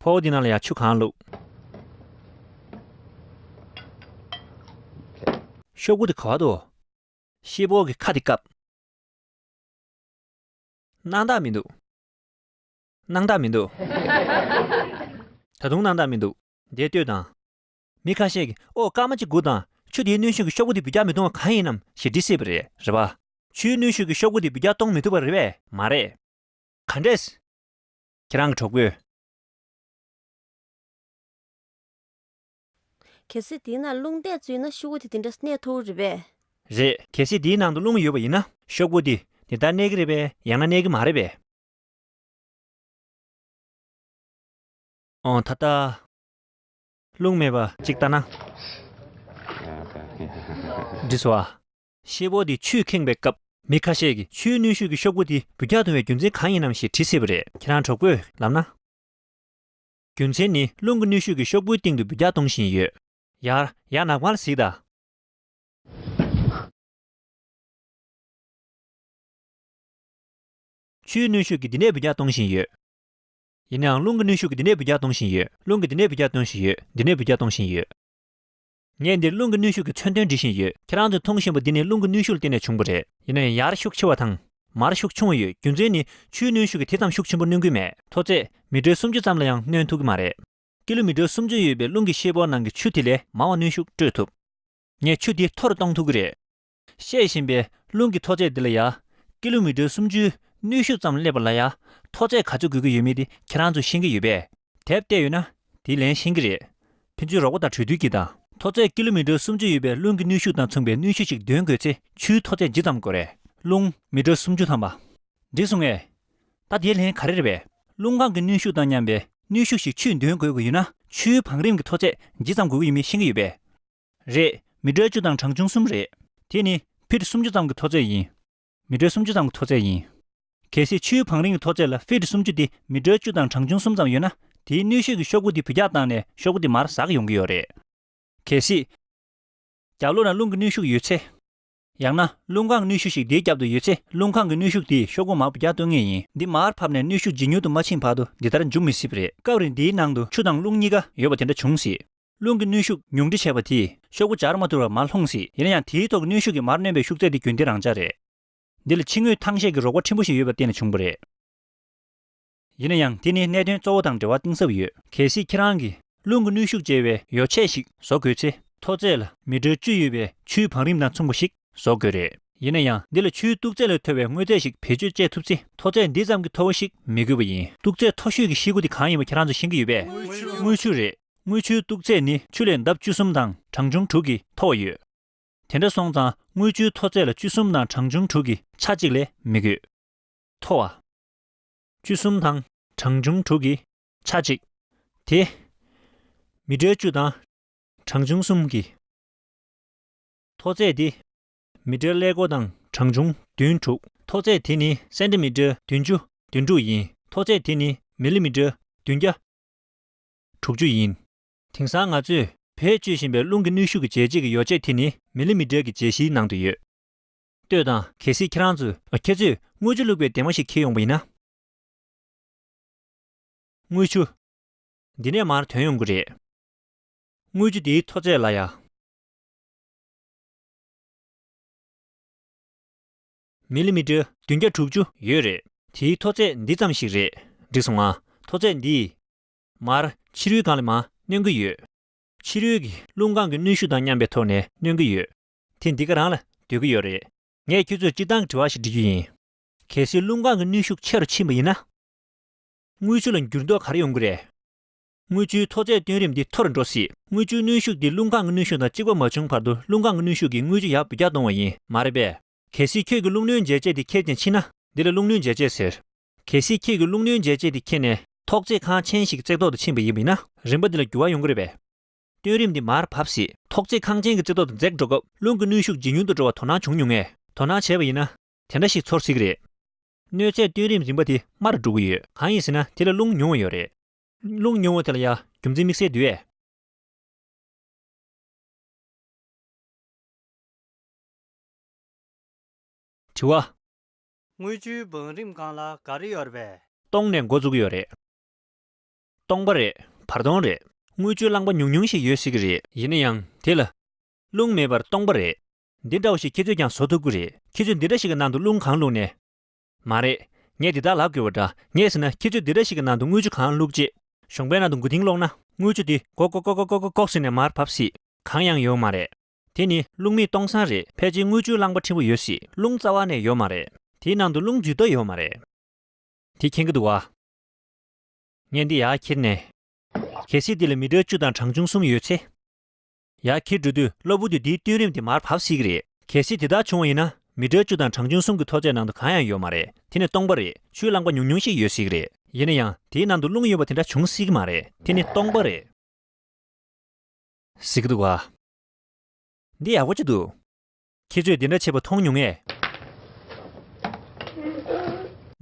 ཕོར་པ་འདི་ནང་ལ་ཡར་ཆུ་གང་བླུགས། ཤོག་བུ་དེ་ག་བར་འདུག་ཤེལ་ཕོར་གྱི་ཁ་དེ་བཀབ། སྣང་དག་མི་འདུག་སྣང་དག་མི་འདུག་ད་དུང་སྣང་དག་མི་འདུག་འདིར་ལྟོས་དང་། མི་ཁ་ཤས་ཀྱིས་ཨོ་སྐར་མ་གཅིག་སྒུག་དང་། ཆུ་དེའི་གནོན་ཤུགས་ཀྱིས་ཤོག་བུ་དེ་འབུད་རྒྱག་མི་གཏོང་བ་གང་ཡིན་ནམ་ཞེས་འདྲི་སྲིད་པ་རེད། རེད་པ། ཆུའི་གནོན་ཤུགས་ཀྱིས་ཤོག་བུ་དེ་འབུད་རྒྱག་གཏོང་མི་ཐུབ་པ་རེད་པས། མ་རེད། ག་འདྲས། ཁྱེད་རང་གི་གྲོགས་པོས། གལ་སྲིད་དེའི་ནང་རླུང་རྟ་བཙུགས་ན་ཤོག་བུ་དེ་དེ་འདྲ་གནས་ཐུབ་རེད་པས། རེད། གལ་སྲིད་དེའི་ནང་དུ་རླུང་ཡོད་པ་ཡིན་ན་ཤོག་བུ་དེ་དེ་ལྟར་གནས་ཀྱི་རེད་པས། ཡང་ན་གནས་ཀྱི་མ་རེད་པས། ཨོ་ད་ལྟ། རླུང་མེད་པ་གཅིག་ལྟ་ན། འགྲིག་སོང་ཨ། ཤེལ་ཕོར་དེ་ཆུས་ཁེངས་པའི་སྐབས་མི་ཁ་ཤས་ཀྱིས་ཆུའི་གནོན་ཤུགས་ཀྱིས་ཤོག་བུ་དེ་འབུད་རྒྱག་ཐུབ་པའི་རྒྱུ་མཚན་གང་ཡིན་ནམ་ཞེས་དྲིས་སྲིད་པ་རེད། ཁྱེད་རང་གྲོགས་པོས་ལབ་ན། རྒྱུ་མཚན་ནི་རླུང་གི་གནོན་ཤུགས་ཀྱིས་ཤོག་བུའི་སྟེང་དུ་འབུད་རྒྱག་གཏོང་བཞིན་ཡོད། ཡར་ཡར་ནག་པར་གཟིགས་དང་། ཆུའི་གནོན་ཤུགས་ཀྱིས་འདི་ནས་འབུད་རྒྱག་གཏོང་བཞིན་ཡོད། ཡིན་ནའང་རླུང་གི་གནོན་ཤུགས་ཀྱིས་འདི་ནས་འབུད་རྒྱག་གཏོང་བཞིན་ཡོད། རླུང་གིས་འདི་ནས་འབུད་རྒྱག་གཏོང་བཞིན་ཡོད། འདི་ནས་འབུད་རྒྱག་གཏོང་བཞིན་ཡོད། ངས་འདིར་རླུང་གི་གནོན་ཤུགས་ཀྱི་མཚོན་དོན་འབྲི་བཞིན་ཡོད། ཁྱེད་རང་ཚོས་མཐོང་བཞིན་པ་འདི་ནི་རླུང་གི་གནོན་ཤུགས་ལ་བརྟེན་ནས་བྱུང་བ་རེད། ཡིན་ན་ཡང་ཡར་ཤུགས་ཆེ་བ་དང་། མར་ཤུགས་ཆུང་བ་ཡོད། རྒྱུ་མཚན་ནི་ཆུའི་གནོན་ཤུགས་ཀྱིས་དེ་ཙམ་ཤུགས་ཆེན་པོ་གནོན་གྱི་མེད། མཐོ་ཚད་མི་ཊར་སུམ་ཅུ་ཙམ་ལ་ཡང་གནོན་ཐུབ་ཀྱི་མ་རེད། ཀི་ལོ་མི་ཊར་སུམ་ཅུ་ཡོད་པའི་རླུང་གི་ཤེལ་ཕོར་ནང་གི་ཆུ་དེ་ལས་མང་བ་གནོན་ཤུགས་སྤྲོད་ཐུབ། ངས་ཆུ་དེ་མཐོ་རུ་གཏོང་ཐུབ་ཀྱི་རེད། བཤད་བཞིན་པའི་རླུང་གི་མཐོ་ཚད་འདི་ལ་ཡ། ཀི་ལོ་མི་ཊར་སུམ་ཅུའི་གནོན་ཤུགས་ཙམ་སླེབས་པ་ལ་ཡ། མཐོ་ཚད་ག་ཚོད་དགོས་ཀྱི་ཡོད་མེད་དེ་ཁྱེད་རང་ཚོས་ཤེས་ཀྱི་ཡོད་པས། དེབ་བལྟས་ཡོད་ན། དེའི་ལན་ཤེས་ཀྱི་རེད། ཕན་ཚུན་རོགས་པ་དང་གྲོས་བསྡུར་གྱིས་དང་། མཐོ་ཚད་ཀི་ལོ་མི་ཊར་སུམ་ཅུ་ཡོད་པའི་རླུང་གི་གནོན་ཤུགས་དང་མཚུངས་པའི་གནོན་ཤུགས་ཤིག་འདོན་དགོས་ཚེ་ཆུའི་མཐོ་ཚད་ཇི་ཙམ་དགོས་རེད། རླུང་མི་ཊར་སུམ་ཅུ་ཐམ་པ། འགྲིག་སོང་ངས། ད་དེའི་ལན་ག་རེ་རེད་པས། རླུང་ཁམས་ཀྱི་གནོན་ཤུགས་དང་མཉམ་པའི་གནོན་ཤུགས་ཤིག་ཆུས་འདོན་དགོས་ཀྱི་ཡོད་ན། ཆུའི་བང་རིམ་གྱི་མཐོ་ཚད་ཇི་ཙམ་དགོས་ཀྱི་ཡོད་མེད་ཤེས་ཀྱི་ཡོད་པས། རེད། མི་ཊར་བཅུ་དང་གྲངས་ཆུང་གསུམ་རེད། དེ་ནི་ཕིཊ་སུམ་ཅུ་ཙམ་གྱི་མཐོ་ཚད་ཡིན། མི་ཊར་སུམ་ཅུ་ཙམ་གྱི་མཐོ་ཚད་ཡིན། གལ་སྲིད་ཆུའི་བང་རིམ་གྱི་མཐོ་ཚད་ལ་ཕིཊ་སུམ་ཅུ་དེ་མི་ཊར་བཅུ་དང་གྲངས་ཆུང་གསུམ་ཙམ་ཡོད་ན། དེའི་གནོན་ཤུགས་ཀྱིས་ཤོག་བུ་དེ་འབུད་རྒྱག་བཏང་ནས་ཤོག་བུ་དེ་མར་ཟག་ཡོང་གི་ཡོད་རེད། གལ་སྲིད། རྒྱབ་ལོགས་ན་རླུང་གི་གནོན་ཤུགས་ཡོད་ཚེ། ཡང་ན་རླུང་ཁམས་གནོན་ཤུགས་ཤིག་དེའི་རྒྱབ་ཏུ་ཡོད་ཚེ། རླུང་ཁམས་ཀྱི་གནོན་ཤུགས་དེས་ཤོག་བུ་མར་འབུད་རྒྱག་གཏོང་ངེས་ཡིན། འདི་མར་ཕབ་ནས་གནོན་ཤུགས་ཇེ་ཉུང་དུ་མ་ཕྱིན་བར་དུ་འདི་ལྟར་མཇུག་མི་སྲིད་པ་རེད། སྐབས་རེ་འདིའི་ནང་དུ་ཆུ་དང་རླུང་གཉིས་ཀ་ཡོད་པ་དེ་འདྲ་བྱུང་སྲིད། རླུང་གི་གནོན་ཤུགས་ཉུང་འཕྲི་བྱས་པ་དེས་ཤོག་བུ་འབྱར་མ་ཐུབ་པར་མར་ལྷུང་སྲིད། ཡིན་ན་ཡང་དེའི་ཐོག་གི་གནོན་ཤུགས་ཀྱིས་མར་གནོན་པའི་ཤུགས་ཚད་དེ་རྒྱུན་ལྡན་རང་འཇགས་རེད། འདི་ལ་ཕྱི་ངོས་ཐང་ཤད་ཀྱི་རོགས་པ་ཕྲན་བུ་ཞིག་ཡོད་པར་བརྟེན་ནས་བྱུང་བ་རེད། ཡིན་ན་ཡང་དེ་ནི་གནད་དོན་གཙོ་བོ་དང་འབྲེལ་བ་གཏིང་ཟབ་ཡོད། གལ་སྲིད་ཁྱེད་རང་གིས་རླུང་གི་གནོན་ཤུགས་འཇལ་བའི་ཡོ་བྱད་ཞིག་བཟོ་དགོས་ཚེ། མཐོ་ཚད་ལ་མི་ཊར་བཅུ་ཡོད་པའི་ཆུའི་བང་རིམ་དང་མཚུངས་པ་ཞིག་བཟོ་དགོས་རེད། ཡིན་ན་ཡང་འདི་ལ་ཆུའི་སྟུག་ཚད་ལས་མཐོ་བའི་དངོས་རྫས་ཤིག་བེད་སྤྱོད་བྱེད་ཐུབ་ཚེ། མཐོ་ཚད་འདི་ཙམ་གྱི་མཐོ་བ་ཞིག་མི་དགོས་པ་ཡིན། སྟུག་ཚད་མཐོ་ཤོས་ཀྱི་ཤེལ་སྒོ་དེ་གང་ཡིན་པ་ཁྱེད་རང་ཚོས་ཤེས་ཀྱི་ཡོད་པས། དངུལ་ཆུ་རེད། དངུལ་ཆུའི་སྟུག་ཚད་ནི་ཆུ་ལས་ལྡབ་བཅུ་གསུམ་དང་གྲངས་ཆུང་དྲུག་གིས་མཐོ་བ་ཡོད། དེ་འདྲ་སོང་ཙང་དངུལ་ཆུའི་མཐོ་ཚད་ལ་བཅུ་གསུམ་དང་གྲངས་ཆུང་དྲུག་གི་ཆ་གཅིག་ལས་མི་དགོས། མཐོ་བ། བཅུ་གསུམ་དང་གྲངས་ཆུང་དྲུག་གི་ཆ་གཅིག་དེ། མི་ཊར་བཅུ་དང་གྲངས་ཆུང་གསུམ་གྱི། མཐོ་ཚད་དེ། མི་ཊར་ཀླད་ཀོར་དང་གྲངས་ཆུང་བདུན་དྲུག་མཐོ་ཚད་དེ་ནི་སེན་ཏི་མི་ཊར་བདུན་ཅུ་དོན་དྲུག་ཡིན། མཐོ་ཚད་དེ་ནི་མི་ལི་མི་ཊར་བདུན་བརྒྱ། དྲུག་ཅུ་ཡིན། དེང་སང་ང་ཚོས་བེད་སྤྱོད་བཞིན་པའི་རླུང་གི་གནོན་ཤུགས་ཀྱི་འཇལ་བྱེད་ཀྱི་ཡོ་བྱད་དེ་ནི་མི་ལི་མི་ཊར་གྱི་འཇལ་གཞིའི་ནང་དུ་ཡོད། ལྟོས་དང་། གལ་སྲིད་ཁྱེད་རང་ཚོས། ཨ། ཁྱེད་ཚོས་དངུལ་ཆུ་བླུགས་པའི་སྡེར་མ་ཞིག་འཁྱེར་ཡོང་པ་ཡིན་ན། དངུལ་ཆུ། འདི་ནས་མར་ཐོན་ཡོང་གི་རེད། དངུལ་ཆུ་འདིའི་མཐོ་ཚད་ལ་ཡ། མི་ལི་མི་ཊར་བདུན་བརྒྱ་དྲུག་ཅུ་ཡོད་རེད། དེའི་མཐོ་ཚད་འདི་ཙམ་ཞིག་རེད། འགྲིག་སོང་ང་། མཐོ་ཚད་འདིས། མར་ཕྱི་རོལ་སྒང་ལ་མར་གནོན་གྱི་ཡོད། ཕྱི་རོལ་གྱི་རླུང་ཁམས་ཀྱི་གནོན་ཤུགས་དང་མཉམ་པའི་ཐོག་ནས་གནོན་གྱི་ཡོད། དེ་འདི་ག་རང་ལ་སྡོད་ཀྱི་ཡོད་རེད། ངས་ཁྱོད་ཚོར་སྤྱིར་བཏང་གི་དྲི་བ་ཞིག་འདྲི་རྒྱུ་ཡིན། གལ་སྲིད་རླུང་ཁམས་ཀྱི་གནོན་ཤུགས་ཆེ་རུ་ཕྱིན་པ་ཡིན་ན། དངུལ་ཆུ་ལ་འགྱུར་ལྡོག་ག་རེ་ཡོང་གི་རེད། དངུལ་ཆུའི་མཐོ་ཚད་བཏོན་རིམ་འདི་མཐོ་རུ་འགྲོ་སྲིད། དངུལ་ཆུའི་གནོན་ཤུགས་འདི་རླུང་ཁམས་ཀྱི་གནོན་ཤུགས་དང་གཅིག་པ་མ་བྱུང་བར་དུ་རླུང་ཁམས་ཀྱི་གནོན་ཤུགས་ཀྱིས་དངུལ་ཆུ་ཡར་འབུད་རྒྱག་གཏོང་བ་ཡིན། མ་རེད་པས། གལ་སྲིད་ཁྱོད་ཀྱིས་རླུང་གནོན་འཇལ་ཆས་དེ་འཁྱེར་ཅིང་ཕྱིན་ན། འདི་ལ་རླུང་གནོན་འཇལ་ཆས་ཟེར། གལ་སྲིད་ཁྱེད་ཀྱིས་རླུང་གནོན་འཇལ་ཆས་དེ་འཁྱེར་ནས་ཐོག་བརྩེགས་ཁང་ཆེན་ཞིག་གི་བརྩེགས་ཐོག་ཏུ་ཕྱིན་པ་ཡིན་པ་ཡིན་ན། རིམ་པ་འདི་ལ་འགྱུར་བ་ཡོང་གི་རེད་པས། བཏོན་རིམ་འདི་མར་བབས་སྲིད། ཐོག་བརྩེགས་ཁང་ཆེན་གྱི་བརྩེགས་ཐོག་ཏུ་འཛེགས་འགྲོ་སྐབས་རླུང་གི་གནོན་ཤུགས་ཇེ་ཉུང་དུ་འགྲོ་བར་དོ་སྣང་བྱུང་མྱོང་ངས། དོ་སྣང་བྱས་པ་ཡིན་ན། དེ་འདྲ་ཞིག་ཚོར་སྲིད་ཀྱི་རེད། གནོད་འཚེ་བཏོན་རིམ་རིམ་པ་དེ་དམའ་རུ་འགྲོ་གི་ཡོད། གང་ཡིན་ཟེར་ན་དེ་ལ་རླུང་ཉུང་བ་ཡོད་རེད། རླུང་ཉུང་བ་དེ་ལ་ཡ་རྒྱུ་མཚན་དམིགས་བསལ་འདུག་གས། དྲི་བ། དངུལ་ཆུའི་བང་རིམ་སྒང་ལ་ག་རེ་ཡོད་རེད་པས། སྟོང་ནས་འགོ་བཙུགས་ཀྱི་ཡོད་རེད། སྟོང་པ་རེད། བར་སྟོང་རེད། དངུལ་ཆུའི་རླངས་པ་ཉུང་ཉུང་ཞིག་ཡོད་སྲིད་ཀྱི་རེད། ཡིན་ན་ཡང་དེ་ལ་རླུང་མེད་པར་སྟོང་པ་རེད། འདི་འདྲ་བ་ཞིག་ཁྱེད་ཚོས་ཀྱང་བཟོ་ཐུབ་ཀྱི་རེད། ཁྱེད་ཚོས་འདི་འདྲ་ཞིག་གི་ནང་དུ་རླུང་གང་བླུགས་ནས། མ་རེད། ངས་འདི་ལྟར་ལབ་དགོས་པ་འདྲ། ངས་ཟེར་ན་ཁྱེད་ཚོས་འདི་འདྲ་ཞིག་གི་ནང་དུ་དངུལ་ཆུ་གང་བླུགས་རྗེས། གཞོང་པའི་ནང་དུ་མགོ་རྟིང་སློག་ན། དངུལ་ཆུ་དེ་ཀོག་ཀོག་ཀོག་ཀོག་ཀོག་ཀོག་ཟེར་ནས་མར་བབས་སྲིད། གང་ཡང་ཡོད་མ་རེད། དེ་ནི་རླུང་མེད་སྟོང་སང་རེད། ཕལ་ཆེར་དངུལ་ཆུའི་རླངས་པ་ཕྲན་བུ་ཡོད་སྲིད། རླུང་རྩ་བ་ནས་ཡོད་མ་རེད། དེའི་ནང་དུ་རླུང་འཛུལ་ཐབས་ཡོད་མ་རེད། དེ་མཁྱེན་གྱི་འདུག་བ། ངས་འདི་ཡར་ཁྱེར་ནས། གལ་སྲིད་འདི་ལ་མི་ཊར་བཅུ་དང་གྲངས་ཆུང་གསུམ་ཡོད་ཚེ། ཡར་ཁྱེར་འགྲོ་དུས་གློ་བུར་དུ་འདིའི་བཏོན་རིམ་དེ་མར་བབས་སྲིད་ཀྱི་རེད། གལ་སྲིད་དེ་ལྟར་བྱུང་བ་ཡིན་ན། མི་ཊར་བཅུ་དང་གྲངས་ཆུང་གསུམ་གྱི་མཐོ་ཚད་ནང་དུ་གང་ཡང་ཡོད་མ་རེད། དེ་ནི་སྟོང་པ་རེད། ཆུའི་རླངས་པ་ཉུང་ཉུང་ཞིག་ཡོད་སྲིད་ཀྱི་རེད། ཡིན་ན་ཡང་དེའི་ནང་དུ་རླུང་ཡོད་པ་དེ་འདྲ་བྱུང་སྲིད་ཀྱི་མ་རེད། དེ་ནི་སྟོང་པ་རེད། གཟིགས་ཀྱི་འདུག་ག། འདི་ཡག་པོ་ཅིག་འདུག། ཁྱེད་ཚོས་འདི་འདྲ་བྱེད་པ་མཐོང་མྱོང་ངས།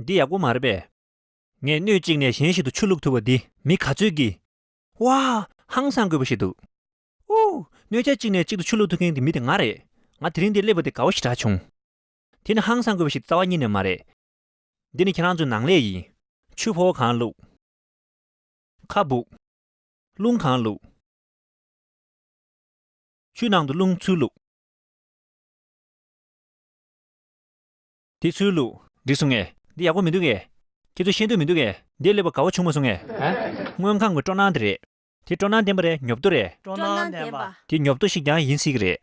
འདི་ཡག་པོ་མ་རེད་པས། ངས་སྣོད་གཅིག་ནས་གཞན་ཞིག་ཏུ་ཆུ་བླུགས་ཐུབ་པ་འདི་མི་ག་ཚོད་ཀྱིས། ཝ། ཧང་སང་དགོས་པ་ཞིག་འདུག། ཨོ། སྣོད་ཆས་གཅིག་ནས་གཅིག་ཏུ་ཆུ་བླུགས་ཐུབ་མཁན་གྱི་མི་དེ་ང་རེད། ང་དེ་རིང་འདིར་སླེབས་པ་དེ་དགའ་བོ་ཞེ་དྲག་བྱུང་། དེ་ནི་ཧང་སང་དགོས་པ་ཞིག་རྩ་བ་ཉིད་ནས་མ་རེད། འདི་ནི་ཁྱེད་རང་ཚོའི་ནང་ལས་ཡིན། ཆུ་ཕོར་གང་བླུགས། ཁ་སྦུག། རླུང་གང་བླུགས། ཆུའི་ནང་དུ་རླུང་ཚུར་བླུགས། དེ་ཚུར་བླུགས། འགྲིག་སོང་ངས། འདི་ཡག་པོ་མི་འདུག་གས། ཁྱེད་ཚོ་ཤེས་འདོད་མི་འདུག་གས། འདི་སླེབས་པ་དགའ་བོ་བྱུང་མ་སོང་ངས། ཧ། སྔོན་ཁང་གི་སྤྲོ་སྣང་དེ་རེད། དེ་སྤྲོ་སྣང་ལྡན་པ་རེད། ཉོབ་ཏོ་རེད། སྤྲོ་སྣང་ལྡན་པ། དེ་ཉོབ་ཏོ་ཞིག་ཀྱང་ཡིན་སྲིད་ཀྱི་རེད།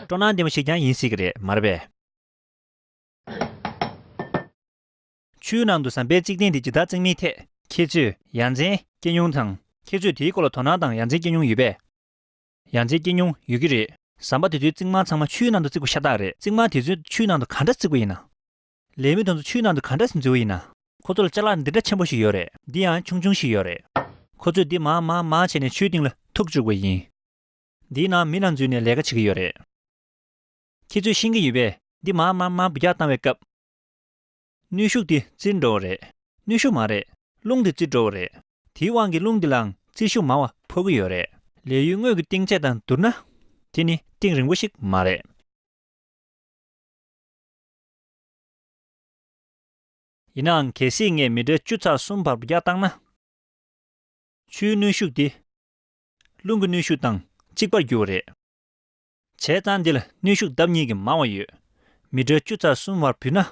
སྤྲོ་སྣང་ལྡན་པ་ཞིག་ཀྱང་ཡིན་སྲིད་ཀྱི་རེད། མ་རེད་པས། ཆུའི་ནང་དུ་ཟམ་པའི་རྩིག་སྟེང་དེ་ཇི་ལྟར་བརྩིགས་མིན་ཐད་ཁྱེད་ཚོས་ཡ་མཚན་སྐྱེ་མྱོང་དང་། ཁྱེད་ཚོས་དེའི་སྐོར་ལ་དོ་སྣང་དང་ཡ་མཚན་སྐྱེ་མྱོང་ཡོད་པས། ཡ་མཚན་སྐྱེ་མྱོང་ཡོད་ཀྱི་རེད། ཟམ་པ་དེ་ཚོའི་རྩིག་དམར་ཚང་མ་ཆུའི་ནང་དུ་བརྩིགས་པ་ཤ་སྟག་རེད། རྩིག་དམར་དེ་ཚོའི་ཆུའི་ནང་དུ་ག་འདྲ་བརྩིགས་པ་ཡིན་ན། ལས་མི་དེ་ཚོ་ཆུའི་ནང་དུ་ག་འདྲ་འཛུལ་བ་ཡིན་ན། ཁོ་ཚོ་ལ་ཅ་ལག་འདི་འདྲ་ཆེན་པོ་ཞིག་ཡོད་རེད། འདི་ཡང་ཆུང་ཆུང་ཞིག་ཡོད་རེད། ཁོ་ཚོས་འདི་མར་མར་མར་བྱས་ནས་ཆུའི་སྟེང་ལ་ཐུག་བཅུག་པ་ཡིན། འདིའི་ནང་མི་རྣམས་འཛུལ་ནས་ལས་ཀ་བྱེད་ཀྱི་ཡོད་རེད། ཁྱེད་ཚོས་ཤེས་ཀྱི་ཡོད་པས། འདི་མར་མར་མར་འབུད་རྒྱག་བཏང་བའི་སྐབས། ནུས་ཤུགས་དེ་བཙིར་འགྲོ་བ་རེད། ནུས་ཤུགས་མ་རེད། རླུང་དེ་བཙིར་འགྲོ་བ་རེད། དེའི་དབང་གིས་རླུང་འདི་ལའང་བཙིར་ཤུགས་མང་བ་འཕོ་གི་ཡོད་རེད། ལས་ཡུལ་དངོས་ཀྱི་གཏིང་ཚད་དང་བསྡུར་ན། དེ་ནི་གཏིང་རིང་པོ་ཞིག་མ་རེད། ཡིན་ནའང་གལ་སྲིད་ངས་མི་ཊར་བཅུ་ཚེག་གསུམ་བར་འབུད་རྒྱག་བཏང་ན། ཆུའི་ནུས་ཤུགས་དེ་རླུང་གི་ནུས་ཤུགས་དང་གཅིག་པར་འགྱུར་བ་རེད། བྱས་ཙང་འདི་ལ་ནུས་ཤུགས་ལྡབ་གཉིས་ཀྱིས་མང་བ་ཡོད། མི་ཊར་བཅུ་ཚེག་གསུམ་བར་འབུད་ན།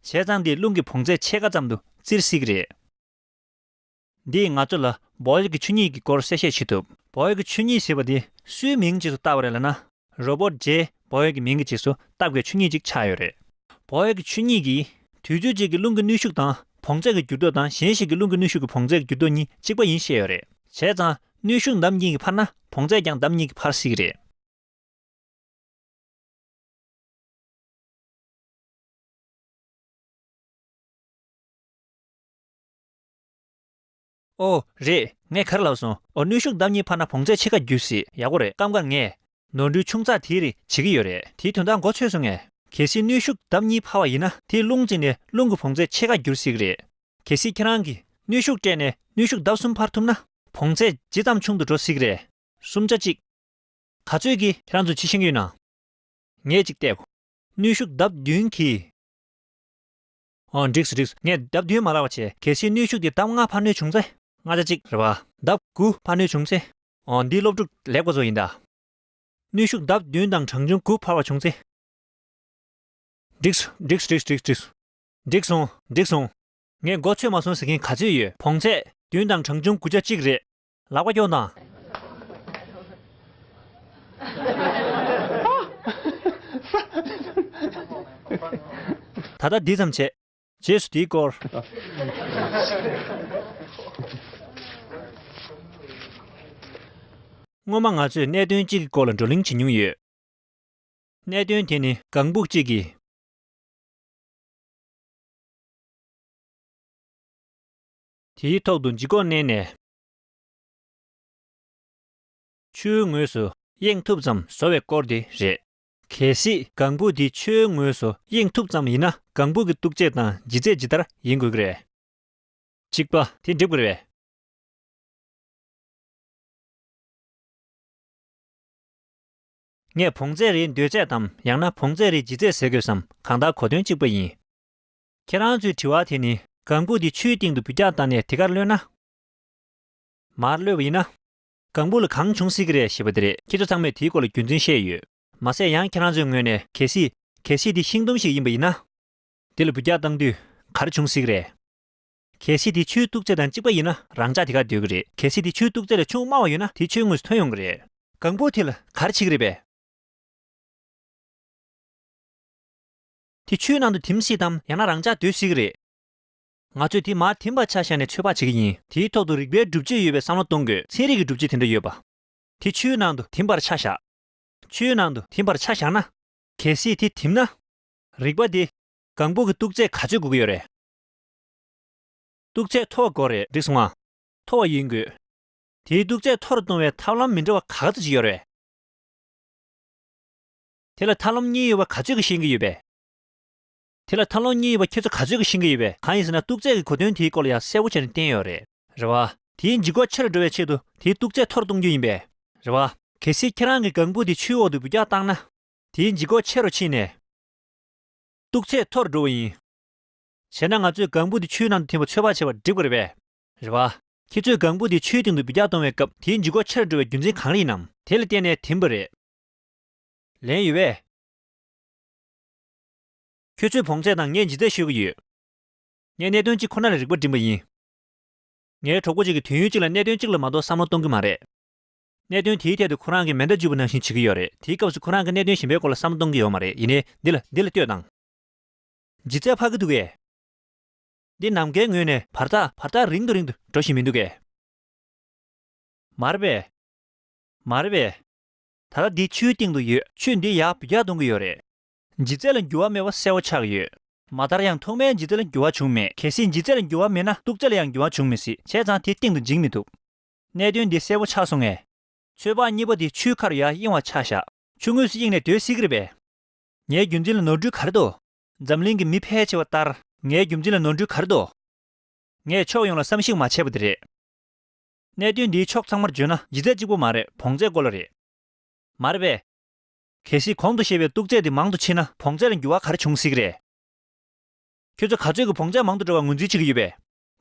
བྱས་ཙང་འདིས་རླུང་གི་བོངས་ཚད་ཕྱེད་ཀ་ཙམ་དུ་བཙིར་སྲིད་ཀྱི་རེད། འདིས་ང་ཚོ་ལ་བོ་ཡལ་གྱི་ཆོས་ཉིད་ཀྱི་སྐོར་གསལ་བཤད་བྱེད་ཐུབ། བོ་ཡལ་གྱི་ཆོས་ཉིད་ཟེར་བ་དེ་སུའི་མིང་རྗེས་སུ་བཏགས་པ་རེད་ལབ་ན། རོ་བོར་ཇེ་བོ་ཡལ་གྱི་མིང་གི་རྗེས་སུ་བཏགས་པའི་ཆོས་ཉིད་ཅིག་ཆགས་ཡོད་རེད། བོ་ཡལ་གྱི་ཆོས་ཉིད་ཀྱིས་དུས་ཚོད་གཅིག་གི་རླུང་གི་ནུས་ཤུགས་དང་བོངས་ཚད་ཀྱི་འགྱུར་ལྡོག་དང་གཞན་ཞིག་གི་རླུང་གི་ནུས་ཤུགས་ཀྱི་བོངས་ཚད་ཀྱི་འགྱུར་ལྡོག་གཉིས་གཅིག་པ་ཡིན་བཤད་ཡོད་རེད། བྱས་ཙང་ནུས་ཤུགས་ལྡབ་གཉིས་ཀྱིས་འཕར་ན་བོངས་ཚད་ཀྱང་ལྡབ་གཉིས་ཀྱིས་འཕར་སྲིད་ཀྱི་རེད། ཨོ། རེད། ངས་ག་རེ་ལབ་སོང་། ཨོ། ནུས་ཤུགས་ལྡབ་གཉིས་འཕར་ན་བོངས་ཚད་ཕྱེད་ཀ་འགྱུར་སྲིད། ཡག་པོ་རེད། སྐབས་འགར་ངས་ནོར་འཁྲུལ་ཆུང་ཙག་དེའི་རིགས་བྱེད་ཀྱི་ཡོད་རེད། དེའི་དོན་དག་མགོ་ཚོས་སོང་ངས། གལ་སྲིད་ནུས་ཤུགས་ལྡབ་གཉིས་འཕར་བ་ཡིན་ན། དེས་རླུང་བཙིར་ནས་རླུང་གི་བོངས་ཚད་ཕྱེད་ཀ་འགྱུར་སྲིད་ཀྱི་རེད། གལ་སྲིད་ཁྱེད་རང་གིས་ནུས་ཤུགས་སྤྲད་ནས་ནུས་ཤུགས་ལྡབ་གསུམ་འཕར་ཐུབ་ན། བོངས་ཚད་ཇི་ཙམ་ཆུང་དུ་འགྲོ་སྲིད་ཀྱི་རེད། གསུམ་ཆ་གཅིག་ག་ཚོད་ཀྱིས་ཁྱེད་རང་ཚོ་ཕྱི་ཤེས་ཀྱི་ཡོད་ན། ངས་གཅིག་བལྟས། ནུས་ཤུགས་ལྡབ་བདུན་གྱིས། ཨོ། འགྲིགས་སོ་འགྲིགས་སོ། ངས་ལྡབ་བདུན་མ་ལབ་པ་བྱས། གལ་སྲིད་ནུས་ཤུགས་དེ་ལྡབ་ལྔ་འཕར་ནུས་བྱུང་ཚེ། ལྔ་ཆ་གཅིག་རེད་པ། ལྡབ་དགུ་འཕར་ནུས་བྱུང་ཚེ། ཨོ། འདི་སློབ་ཕྲུག་ལེགས་པ་ཚོ་ཡིན་ད། ནུས་ཤུགས་ལྡབ་བདུན་དང་གྲངས་ཆུང་དགུ་འཕར་བ་བྱུང་ཚེ། འགྲིགས་སོང་འགྲིགས་སོང་འགྲིགས་སོང་། འགྲིག་སོང་། འགྲིག་སོང་། ངས་མགོ་ཚོས་མ་སོང་ཟེར་མཁན་ག་ཚོད་ཡོད། བོངས་ཚད་བདུན་དང་གྲངས་ཆུང་དགུ་ཆ་གཅིག་རེད། ལག་པ་ཀྱོག་དང་། ད་ལྟ་འདི་ཙམ་བྱས། རྗེས་སུ་འདིའི་སྐོར། སྔོན་མ་ང་ཚོས་གནད་དོན་གཅིག་གི་སྐོར་ལ་བགྲོ་གླེང་བྱེད་མྱོང་ཡོད། གནད་དོན་དེ་ནི་ལྒང་བུ་གཅིག་གིས་དེའི་ཐོག་ཏུ་ལྗིད་ཁོག་མནན་ནས་ཆུའི་ངོས་སུ་གཡེང་ཐུབ་ཙམ་བཟོ་བའི་སྐོར་དེ་རེད། གལ་སྲིད་ལྒང་བུ་དེ་ཆུའི་ངོས་སུ་གཡེང་ཐུབ་ཙམ་ཡིན་ན། ལྒང་བུ་གི་གཏུག་ཚད་དང་ལྗིད་ཚད་ཇི་ལྟར་ཡིན་དགོས་ཀྱི་རེད། གཅིག་པ། དེ་འགྲིག་གི་རེད་པས། ངས་བོངས་ཚད་རེའི་འདོད་ཚད་དམ། ཡང་ན་བོངས་ཚད་རེའི་ལྗིད་ཚད་ཟེར་དགོས་སམ། གང་ལྟར་གོ་དོན་གཅིག་པ་ཡིན། ཁྱེད་རང་ཚོའི་དྲི་བ་དེ་ནི། ལྒང་བུ་འདི་ཆུའི་སྟེང་དུ་འབུད་རྒྱག་བཏང་ནས་དེ་གར་གློད་ན། མར་གློད་པ་ཡིན་ན། ལྒང་བུ་ལ་གང་བྱུང་སྲིད་ཀྱི་རེད་ཞེས་པ་དེ་རེད། ཁྱེད་ཚོ་ཚང་མས་དེའི་སྐོར་ལ་རྒྱུ་མཚན་བཤད་ཡོད། མ་ཟད་ཡང་ཁྱེད་རང་ཚོའི་ངོས་ནས། གལ་སྲིད། གལ་སྲིད་འདི་ཤིང་དུམ་ཞིག་ཡིན་པ་ཡིན་ན། དེ་ལ་འབུད་རྒྱག་བཏང་དུས་ག་རེ་བྱུང་སྲིད་ཀྱི་རེད། གལ་སྲིད་དེ་ཆུའི་གཏུག་ཚད་དང་གཅིག་པ་ཡིན་ན། རང་འཇགས་དེ་གར་སྡོད་ཀྱི་རེད། གལ་སྲིད་དེ་ཆུའི་གཏུག་ཚད་ལས་ཅུང་དམའ་བ་ཡོད་ན། དེ་ཆུའི་ངོས་སུ་ཐོན་ཡོང་གི་རེད། ལྒང་བུ་དེ་ལ་ག་རེ་བྱེད་ཀྱི་རེད་པས། དེ་ཆུའི་ནང་དུ་ཐིམ་སྲིད་དམ། ཡང་ན་རང་འཇགས་སྡོད་སྲིད་ཀྱི་རེད། ང་ཚོས་དེ་མར་ཐིམ་པར་ཆ་བཞག་ནས་ཚོད་དཔག་བྱེད་ཀྱི་ཡིན། དེའི་ཐོག་ཏུ་རིག་པའི་སྒྲུབ་བྱེད་ཡོད་པའི་བསམ་བློ་གཏོང་དགོས། ཚན་རིག་གི་སྒྲུབ་བྱེད་དེ་འདྲ་ཡོད་པ། དེ་ཆུའི་ནང་དུ་ཐིམ་པར་ཆ་བཞག་ཆུའི་ནང་དུ་ཐིམ་པར་ཆ་བཞག་ན། གལ་སྲིད་དེ་ཐིམ་ན། རིག་པ་དེ་ལྒང་བུ་གི་གཏུག་ཚད་ག་ཚོད་དགོས་ཀྱི་ཡོད་རེད། གཏུག་ཚད་མཐོ་བ་དགོས་རེད། འགྲིག་སོང་ང་། མཐོ་བ་ཡིན་དགོས། དེའི་གཏུག་ཚད་མཐོ་རུ་གཏོང་བའི་ཐབས་ལམ་མི་འདྲ་བ་ག་ཚོད་ཅིག་ཡོད་རེད། དེ་ལ་ཐབས་ལམ་གཉིས་ཡོད་པ་ག་ཚོད་ཀྱིས་ཤེས་ཀྱི་ཡོད་པས། དེ་ལ་ཐབས་ལམ་གཉིས་ཡོད་པ་ཁྱེད་ཚོ་ག་ཚོད་ཀྱིས་ཤེས་ཀྱི་ཡོད་པས། གང་ཡིན་ཟེར་ན། གཏུག་ཚད་ཀྱི་གོ་དོན་དེའི་སྐོར་ལ་ཡང་གསལ་པོ་བྱས་ནས་བསྟན་ཡོད་རེད། རེད་བ། དེའི་ལྗིད་ཁོག་ཆེ་རུ་འགྲོ་བའི་ཆེད་དུ་དེའི་གཏུག་ཚད་མཐོ་རུ་གཏོང་རྒྱུ་ཡིན་པས། རེད་བ། གལ་སྲིད་ཁྱེད་རང་གི་ལྒང་བུ་དེ་ཆུའི་འོག་ཏུ་འབུད་རྒྱག་བཏང་ན། དེའི་ལྗིད་ཁོག་ཆེ་རུ་ཕྱིན་ནས། གཏུག་ཚད་མཐོ་རུ་འགྲོ་བ་ཡིན། བྱས་ན་ང་ཚོས་ལྒང་བུ་དེ་ཆུའི་ནང་དུ་ཐིམ་པ་ཚོད་དཔག་བྱས་པ་འགྲིག་པ་རེད་པས། རེད་བ། ཁྱེད་ཚོས་ལྒང་བུ་དེ་ཆུའི་སྟེང་དུ་འབུད་རྒྱག་གཏོང་བའི་སྐབས་དེའི་ལྗིད་ཁོག་ཆེ་རུ་འགྲོ་བའི་རྒྱུ་མཚན་གང་རེད་ཡིན་ནམ། དེ་ལ་བརྟེན་ནས་དེ་འབུད་རེད། ལན་ཡོད་པས། ཁྱོད་ཚོའི་བོངས་ཚད་དང་ངས་ལྗིད་ཚད་ཤོད་ཀྱི་ཡོད། ངས་གནད་དོན་གཅིག་ཁོ་ན་ལ་རིག་པ་སྒྲིམ་པ་ཡིན། ངའི་གྲོགས་པོ་གཅིག་གིས་དུས་ཡུན་གཅིག་ལ་གནད་དོན་གཅིག་ལ་མ་གཏོགས་བསམ་བློ་གཏོང་གི་མ་རེད། གནད་དོན་དེའི་ཐད་དུ་ཁོ་རང་གིས་མེ་མདའ་འཇུས་པ་ནང་བཞིན་བྱེད་ཀྱི་ཡོད་རེད། དེའི་སྐབས་སུ་ཁོ་རང་གིས་གནད་དོན་གཞན་པའི་སྐོར་ལ་བསམ་བློ་གཏོང་གི་ཡོད་མ་རེད། ཡིན་ནའི་འདི་ལ་འདི་ལ་ལྟོས་དང་། ལྗིད་ཚད་འཕར་གྱི་འདུག་གས། འདི་ནམ་མཁའི་ངོས་ནས་བར་ཐག་བར་ཐག་རིང་དུ་རིང་དུ་འགྲོ་བཞིན་མི་འདུག་གས། མ་རེད་པས། མ་རེད་པས། ད་ལྟ་འདི་ཆུའི་སྟེང་དུ་ཡོད། ཆུས་འདི་ཡར་འབུད་རྒྱག་གཏོང་གི་ཡོད་རེད། ལྗིད་ཚད་ལ་འགྱུར་བ་མེད་པ་གསལ་པོ་ཆགས་ཀྱི་ཡོད། མ་མཐར་ཡང་ཐོག་མའི་ལྗིད་ཚད་ལ་འགྱུར་བ་བྱུང་མེད། གལ་སྲིད་ལྗིད་ཚད་ལ་འགྱུར་བ་མེད་ན་གཏུག་ཚད་ལ་ཡང་འགྱུར་བ་བྱུང་མི་སྲིད། བྱས་ཙང་དེ་སྟེང་དུ་འཇིག་མི་ཐུབ། གནད་དོན་འདི་གསལ་པོ་ཆགས་སོང་ངས། ཚོད་དཔག་གཉིས་པ་དེ་ཆུའི་ཁ་རུ་ཡར་གཡེང་བ་ཆགས་བཞག། ཆུ་ངོས་སུ་གཡེང་ནས་སྡོད་སྲིད་ཀྱི་རེད་པས། ངའི་རྒྱུ་མཚན་ལ་ནོར་འཁྲུལ་ག་རེ་འདུག། འཛམ་གླིང་གི་མི་ཕལ་ཆེ་བ་ལྟར་ངའི་རྒྱུ་མཚན་ལ་ནོར་འཁྲུལ་ག་རེ་འདུག། ངས་ཕྱོགས་ཡོངས་ལ་བསམ་གཞིག་མ་བྱས་པ་དེ་རེད། གནད་དོན་འདིའི་ཕྱོགས་ཚང་མར་བརྗོད་ན་ལྗིད་ཚད་གཅིག་པོ་མ་རེད། བོངས་ཚད་སྐོར་ལ་རེད། མ་རེད་པས། གལ་སྲིད་གོང་དུ་བཤད་པའི་གཏུག་ཚད་དེ་མང་དུ་ཕྱིན་ན་བོངས་ཚད་ལ་འགྱུར་བ་ག་རེ་འབྱུང་སྲིད་ཀྱི་རེད། ཁྱོད་ཚོ་ག་ཚོད་ཀྱི་བོངས་ཚད་མང་དུ་འགྲོ་བར་ངོས་འཛིན་བྱེད་ཀྱི་ཡོད་པས།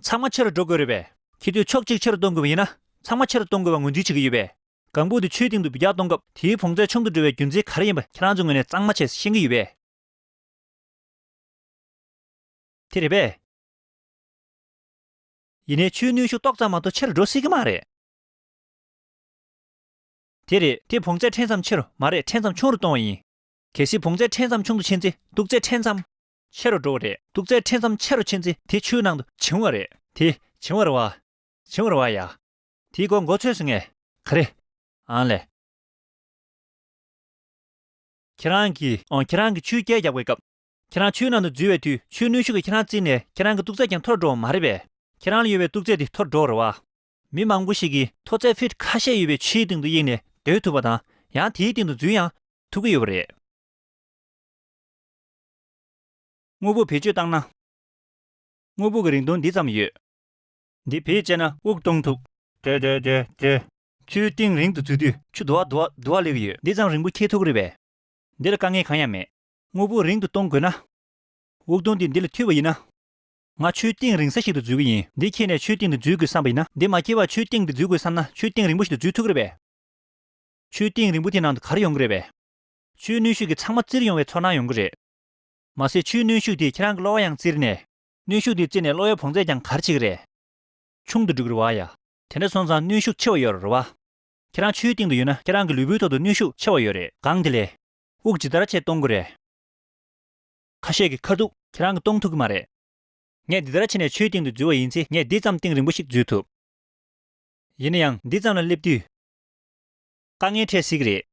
ཚང་མ་ཆེ་རུ་འགྲོ་དགོས་རེད་པས། ཁྱེད་ཚོས་ཕྱོགས་གཅིག་ཆེ་རུ་གཏོང་དགོས་པ་ཡིན་ན་ཚང་མ་ཆེ་རུ་གཏོང་དགོས་པར་ངོས་འཛིན་བྱེད་ཀྱི་ཡོད་པས། ལྒང་བུ་དེ་ཆུའི་སྟེང་དུ་འབུད་རྒྱག་གཏོང་སྐབས་དེའི་བོངས་ཚད་ཆུང་དུ་འགྲོ་བའི་རྒྱུ་མཚན་ག་རེ་ཡིན་པ་ཁྱེད་རང་ཚོའི་ངོས་ནས་གཙང་མ་བྱས་ཤེས་ཀྱི་ཡོད་པས། དེ་རེད་པས། ཡིན་ནའི་ཆུའི་གནོན་ཤུགས་ཏོག་ཙམ་མ་གཏོགས་ཆེ་རུ་འགྲོ་སྲིད་ཀྱི་མ་རེད། དེ་རེད། དེ་བོངས་ཚད་ཕྲན་ཙམ་ཆེ་རུ་མ་རེད། ཕྲན་ཙམ་ཆུང་རུ་གཏོང་བ་ཡིན། གལ་སྲིད་བོངས་ཚད་ཕྲན་ཙམ་ཆུང་དུ་ཕྱིན་ཚེ་གཏུག་ཚད་ཕྲན་ཙམ་ཆེ་རུ་འགྲོ་བ་རེད། གཏུག་ཚད་ཕྲན་ཙམ་ཆེ་རུ་ཕྱིན་ཚེ་དེ་ཆུའི་ནང་དུ་བྱིང་བ་རེད། དེ་བྱིང་བ་རེད་བ། བྱིང་བ་རེད་བ་ཡ། དེའི་སྐོར་མགོ་ཚོས་སོང་ངས། ག་རེ། ཨང་ལས། ཁྱེད་རང་གིས་ཨོ་ཁྱེད་རང་གིས་ཆུའི་སྐད་རྒྱག་པའི་སྐབས། ཁྱེད་རང་ཆུའི་ནང་དུ་འཛུལ་བའི་དུས་ཆུའི་གནོན་ཤུགས་ཀྱིས་ཁྱེད་རང་བཙིར་ནས་ཁྱེད་རང་གི་གཏུག་ཚད་ཀྱང་མཐོར་འགྲོ་བ་མ་རེད་པས། ཁྱེད་རང་ལ་ཡོད་པའི་གཏུག་ཚད་དེ་མཐོར་འགྲོ་བ་རེད་བ། མི་མང་པོ་ཞིག་གིས་མཐོ་ཚད་ཕིཊ་ཁ་ཤས་ཡོད་པའི་ཆུའི་སྟེང་དུ་གཡེང་ནས་སྡོད་ཐུབ་པ་དང་ཡང་དེའི་སྟེང་དུ་འཛུལ་ཡང་ཐུབ་ཀྱི་ཡོད་པ་རེད། དངོས་པོ་བེད་སྤྱོད་བཏང་ན། དངོས་པོ་གི་རིང་ཐུང་འདི་ཙམ་ཡོད། འདི་བེད་སྤྱད་ན་དབུགས་གཏོང་ཐུབ། ཏེ་ཏེ་ཏེ་ཏེ། ཆུའི་གཏིང་རིང་དུ་འཛུལ་དུས་ཆུ་དུ་བ་དུ་བ་དུ་བ་སླེབས་ཀྱི་ཡོད། འདི་ཙམ་རིང་པོ་འཁྱེར་ཐུབ་ཀྱི་རེད་པས། འདི་ལ་དཀའ་ངལ་གང་ཡང་མེད། དངོས་པོ་རིང་དུ་གཏོང་དགོས་ན། དབུགས་གཏོང་འདི་འདི་ལ་མཐུད་པ་ཡིན་ན། ང་ཆུའི་གཏིང་རིང་ས་ཞིག་ཏུ་འཛུལ་གྱི་ཡིན། འདི་འཁྱེར་ནས་ཆུའི་གཏིང་དུ་འཛུལ་དགོས་བསམ་པ་ཡིན་ན། འདི་མ་འཁྱེར་བར་ཆུའི་གཏིང་དུ་འཛུལ་དགོས་བསམ་ན་ཆུའི་གཏིང་རིང་པོ་ཞིག་ཏུ་འཛུལ་ཐུབ་ཀྱི་རེད་པས། ཆུའི་གཏིང་རིང་པོ་དེའི་ནང་དུ་ག་རེ་ཡོང་གི་རེད་པས། ཆུའི་གནོན་ཤུགས་ཀྱིས་ཚང་མ་བཙིར་ཡོང་བའི་ཚོར་སྣང་ཡོང་གི་རེད། མ་ཟད་ཆུའི་གནོན་ཤུགས་དེས་ཁྱེད་རང་གི་གློ་བ་ཡང་བཙིར་ནས། གནོན་ཤུགས་དེས་བཙིར་ནས་གློ་བའི་བོངས་ཚད་ཀྱང་ག་རེ་བྱེད་ཀྱི་རེད། ཆུང་དུ་འགྲོ་གི་རེད་བ་ཡ། དེ་འདྲ་སོང་ཙང་གནོན་ཤུགས་ཆེ་བ་ཡོད་རེད་བ། ཁྱེད་རང་ཆུའི་གཏིང་དུ་ཡོད་ན་ཁྱེད་རང་གི་ལུས་པོའི་ཐོག་ཏུ་གནོན་ཤུགས་ཆེ་བ་ཡོད་རེད། གང་དེ་ལས། དབུགས་ཇི་ལྟར་ཆེ་གཏོང་དགོས་རེད། ཁ་ཤས་ཀྱིས་ཁ་ཐུག་ཁྱེད་རང་གིས་གཏོང་ཐུབ་ཀྱི་མ་རེད། ངས་འདི་ལྟར་ཕྱིན་ནས་ཆུའི་གཏིང་དུ་འཛུལ་བ་ཡིན་ཚེ་ངས་འདི་ཙམ་གཏིང་རིང་པོ་ཞིག་འཛུལ་ཐུབ། ཡིན་ན་ཡང་འདི་ཙམ་ལ་སླེབས་དུས། དཀའ་ངལ་འཕྲད་སྲིད་ཀྱི་རེད།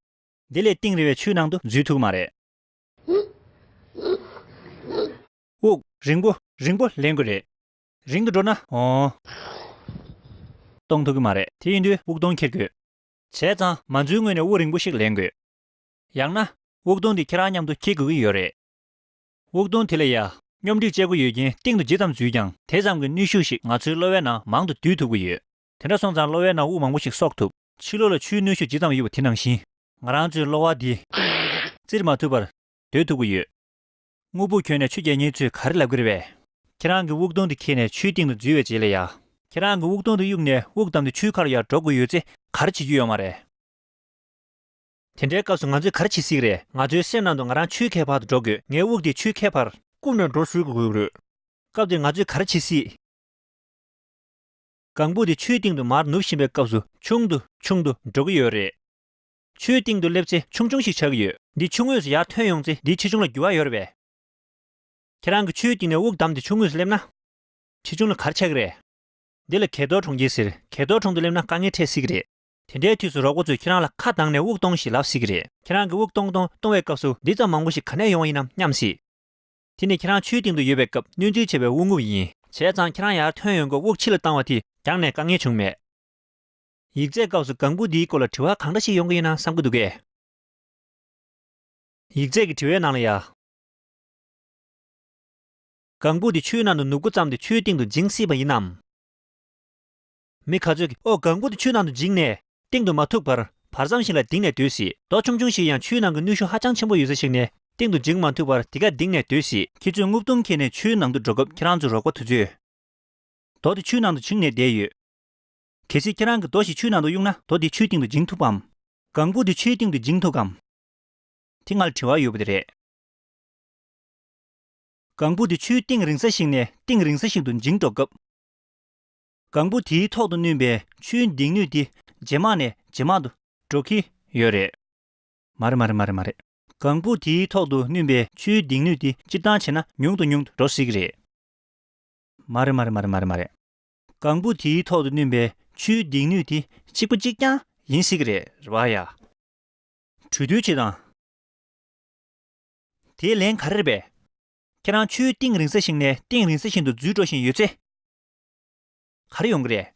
འདི་ལས་གཏིང་རིང་བའི་ཆུའི་ནང་དུ་འཛུལ་ཐུབ་ཀྱི་མ་རེད། དབུགས་རིང་པོ་རིང་པོ་ལེན་དགོས་རེད། རིང་དུ་འགྲོ་ན་འོང་། གཏོང་ཐུབ་ཀྱི་མ་རེད། དེ་ཡིན་དུས་དབུགས་གཏོང་འཁྱེར་དགོས། བྱས་ཙང་མ་འཛུལ་སྔོན་ནས་དབུགས་རིང་པོ་ཞིག་ལེན་དགོས། ཡང་ན། དབུགས་གཏོང་འདི་ཁྱེད་རང་མཉམ་དུ་འཁྱེར་དགོས་ཀྱི་ཡོད་རེད། དབུགས་གཏོང་དེ་ལ་ཡ། སྙོམས་སྒྲིག་བྱེད་དགོས་ཡོད་རྐྱེན་གཏིང་དུ་ཇི་ཙམ་འཛུལ་ཀྱང་དེ་ཙམ་གྱི་གནོན་ཤུགས་ཤིག་ང་ཚོའི་གློ་བའི་ནང་མང་དུ་སྡུད་ཐུབ་ཀྱི་ཡོད། དེ་འདྲ་སོང་ཙང་གློ་བའི་ནང་དབུགས་མང་པོ་ཞིག་གསོག་ཐུབ། ཕྱི་ལོགས་ལ་ཆུའི་གནོན་ཤུགས་ཇི་ཙམ་ཡོད་པ་དེ་ནང་བཞིན། ང་རང་ཚོའི་གློ་བ་འདི། བཙིར་མ་ཐུབ་པར་སྡོད་ཐུབ་ཀྱི་ཡོད། དངོས་པོ་གྱོན་ནས་ཆུ་རྒྱག་མཁན་ཚོས་ག་རེ་ལབ་ཀྱི་རེད་པས། ཁྱེད་རང་གི་དབུགས་གཏོང་དེ་འཁྱེར་ནས་ཆུའི་སྟེང་དུ་འཛུལ་བའི་རྗེས་ལ་ཡ། ཁྱེད་རང་གི་དབུགས་གཏོང་དེ་གཡུགས་ནས་དབུགས་བསྡམས་ཏེ་ཆུའི་ཁ་ལ་ཡར་འགྲོ་དགོས་ཡོད་ཚེ་ག་རེ་བྱེད་རྒྱུ་ཡོད་མ་རེད། དེ་འདྲའི་སྐབས་སུ་ང་ཚོས་ག་རེ་བྱེད་སྲིད་ཀྱི་རེད། ང་ཚོའི་སེམས་ནང་དུ་ང་རང་ཆུའི་ཁའི་བར་དུ་འགྲོ་དགོས། ངའི་དབུགས་དེ་ཆུའི་ཁའི་བར་བསྐུམས་ནས་འགྲོ་སྲིད་དགོས་ཀྱི་རེད། སྐབས་དེར་ང་ཚོས་ག་རེ་བྱེད་སྲིད། ལྒང་བུ་དེ་ཆུའི་སྟེང་དུ་མར་ནུབ་བཞིན་པའི་སྐབས་སུ་ཆུང་དུ་ཆུང་དུ་འགྲོ་གི་ཡོད་རེད། ཆུའི་སྟེང་དུ་སླེབས་ཚེ་ཆུང་ཆུང་ཞིག་ཆགས་ཀྱི་ཡོད། འདི་ཆུ་ངོས་སུ་ཡར་ཐོན་ཡོང་ཚེ་འདིའི་ཆེ་ཆུང་ལ་འགྱུར་བ་ཡོད་རེད་པས། ཁྱེད་རང་གིས་ཆུའི་སྟེང་ནས་དབུགས་བསྡམས་ཏེ་ཆུ་ངོས་སུ་སླེབས་ན། ཆེ་ཆུང་ལ་ག་རེ་ཆགས་ཀྱི་རེད། འདི་ལ་གས་གཏོར་གྲོང་ཁྱེར་ཟེར། གས་གཏོར་གྲོང་དུ་སླེབས་ན་དཀའ་ངལ་འཕྲད་སྲིད་ཀྱི་རེད། དེ་འདྲའི་དུས་སུ་རོགས་པ་ཚོས་ཁྱེད་རང་ལ་ཁ་གདངས་ནས་དབུགས་གཏོང་ཞེས་ལབ་སྲིད་ཀྱི་རེད། ཁྱེད་རང་གིས་དབུགས་གཏོང་གཏོང་གཏོང་བའི་སྐབས་སུ་འདི་ཙམ་མང་པོ་ཞིག་ག་ནས་ཡོང་བ་ཡིན་ནམ་སྙམ་སྲིད། དེ་ནི་ཁྱེད་རང་ཆུའི་སྟེང་དུ་ཡོད་པའི་སྐབས་སྣོན་འཛུལ་བྱས་པའི་དབུགས་རྔུབ་ཡིན། བྱས་ཙང་ཁྱེད་རང་ཡར་ཐོན་ཡོང་སྐབས་དབུགས་ཕྱི་ལ་བཏང་བ་དེས་རྒྱང་ནས་དཀའ་ངལ་བྱུང་མེད། ཡིག་ཚད་སྐབས་སུ་ལྒང་བུ་འདིའི་སྐོར་ལ་དྲི་བ་གང་འདྲ་ཞིག་ཡོང་གི་ཡིན་ན་བསམ་གྱི་འདུག་གས། ཡིག་ཚད་ཀྱི་དྲི་བའི་ནང་ལ་ཡ། ལྒང་བུ་འདི་ཆུའི་ནང་དུ་ནུབ་འགོ་བརྩམས་ཏེ་ཆུའི་སྟེང་དུ་འགྱིང་སྲིད་པ་ཡིན་ནམ། མི་ག་ཚོད་ཀྱིས་ཨོ་ལྒང་བུ་འདི་ཆུའི་ནང་དུ་འགྱིང་ནས་སྟེང་དུ་མ་ཐུག་པར་བར་མཚམས་ཤིག་ལ་ལྡིང་ནས་སྡོད་སྲིད། རྡོ་ཆུང་ཆུང་ཞིག་ཡང་ཆུའི་ནང་གི་གནོན་ཤུགས་ཧ་ཅང་ཆེན་པོ་ཡོད་ས་ཞིག་ནས་སྟེང་དུ་འགྱིང་མ་ཐུབ་པར་དེ་གར་ལྡིང་ནས་སྡོད་སྲིད། ཁྱེད་ཚོས་དངུལ་ཐུང་འཁྱེར་ནས་ཆུའི་ནང་དུ་འགྲོ་སྐབས་ཁྱེད་རང་ཚོའི་རོགས་པ་དེ་ཚོས། རྡོ་དེ་ཆུའི་ནང་དུ་བྱིང་ནས་བསྡད་ཡོད། གལ་སྲིད་ཁྱེད་རང་གིས་རྡོ་ཞིག་ཆུའི་ནང་དུ་གཡུགས་ན། རྡོ་དེ་ཆུའི་སྟེང་དུ་འགྱིང་ཐུབ་བམ། ལྒང་བུ་དེ་ཆུའི་སྟེང་དུ་འགྱིང་ཐུབ་གམ། དེ་ང་ལ་དྲི་བ་ཡོད་པ་དེ་རེད། ལྒང་བུ་དེ་ཆུའི་གཏིང་རིང་ས་ཞིག་ནས་གཏིང་རིང་ས་ཞིག་ཏུ་འགྱིང་འགྲོ་སྐབས། ལྒང་བུ་དེའི་ཐོག་ཏུ་བསྣུན་པའི་ཆུའི་མདེང་ནུས་དེ་ཇེ་མང་ནས་ཇེ་མང་དུ་འགྲོ་གི་ཡོད་རེད། མ་རེད་མ་རེད་མ་རེད་མ་རེད། ལྒང་བུ་དེའི་ཐོག་ཏུ་བསྣུན་པའི་ཆུའི་མདེང་ནུས་དེ་སྤྱིར་བཏང་བྱས་ན་ཉུང་དུ་ཉུང་དུ་འགྲོ་སྲིད་ཀྱི་རེད། མ་རེད་མ་རེད་མ་རེད་མ་རེད་མ་རེད། ལྒང་བུ་དེའི་ཐོག་ཏུ་བསྣུན་པའི་ཆུའི་མདེང་ནུས་དེ་གཅིག་པ་གཅིག་རྐྱང་ཡིན་སྲིད་ཀྱི་རེད། རེད་བ་ཡ། གྲོས་བསྡུར་བྱེད་དང་། དེའི་ལན་ག་རེ་རེད་པས། ཁྱེད་རང་ཆུའི་གཏིང་རིང་ས་ཞིག་ནས་གཏིང་རིང་ས་ཞིག་ཏུ་འཛུལ་འགྲོ་བཞིན་ཡོད་ཚེ། ག་རེ་ཡོང་གི་རེད།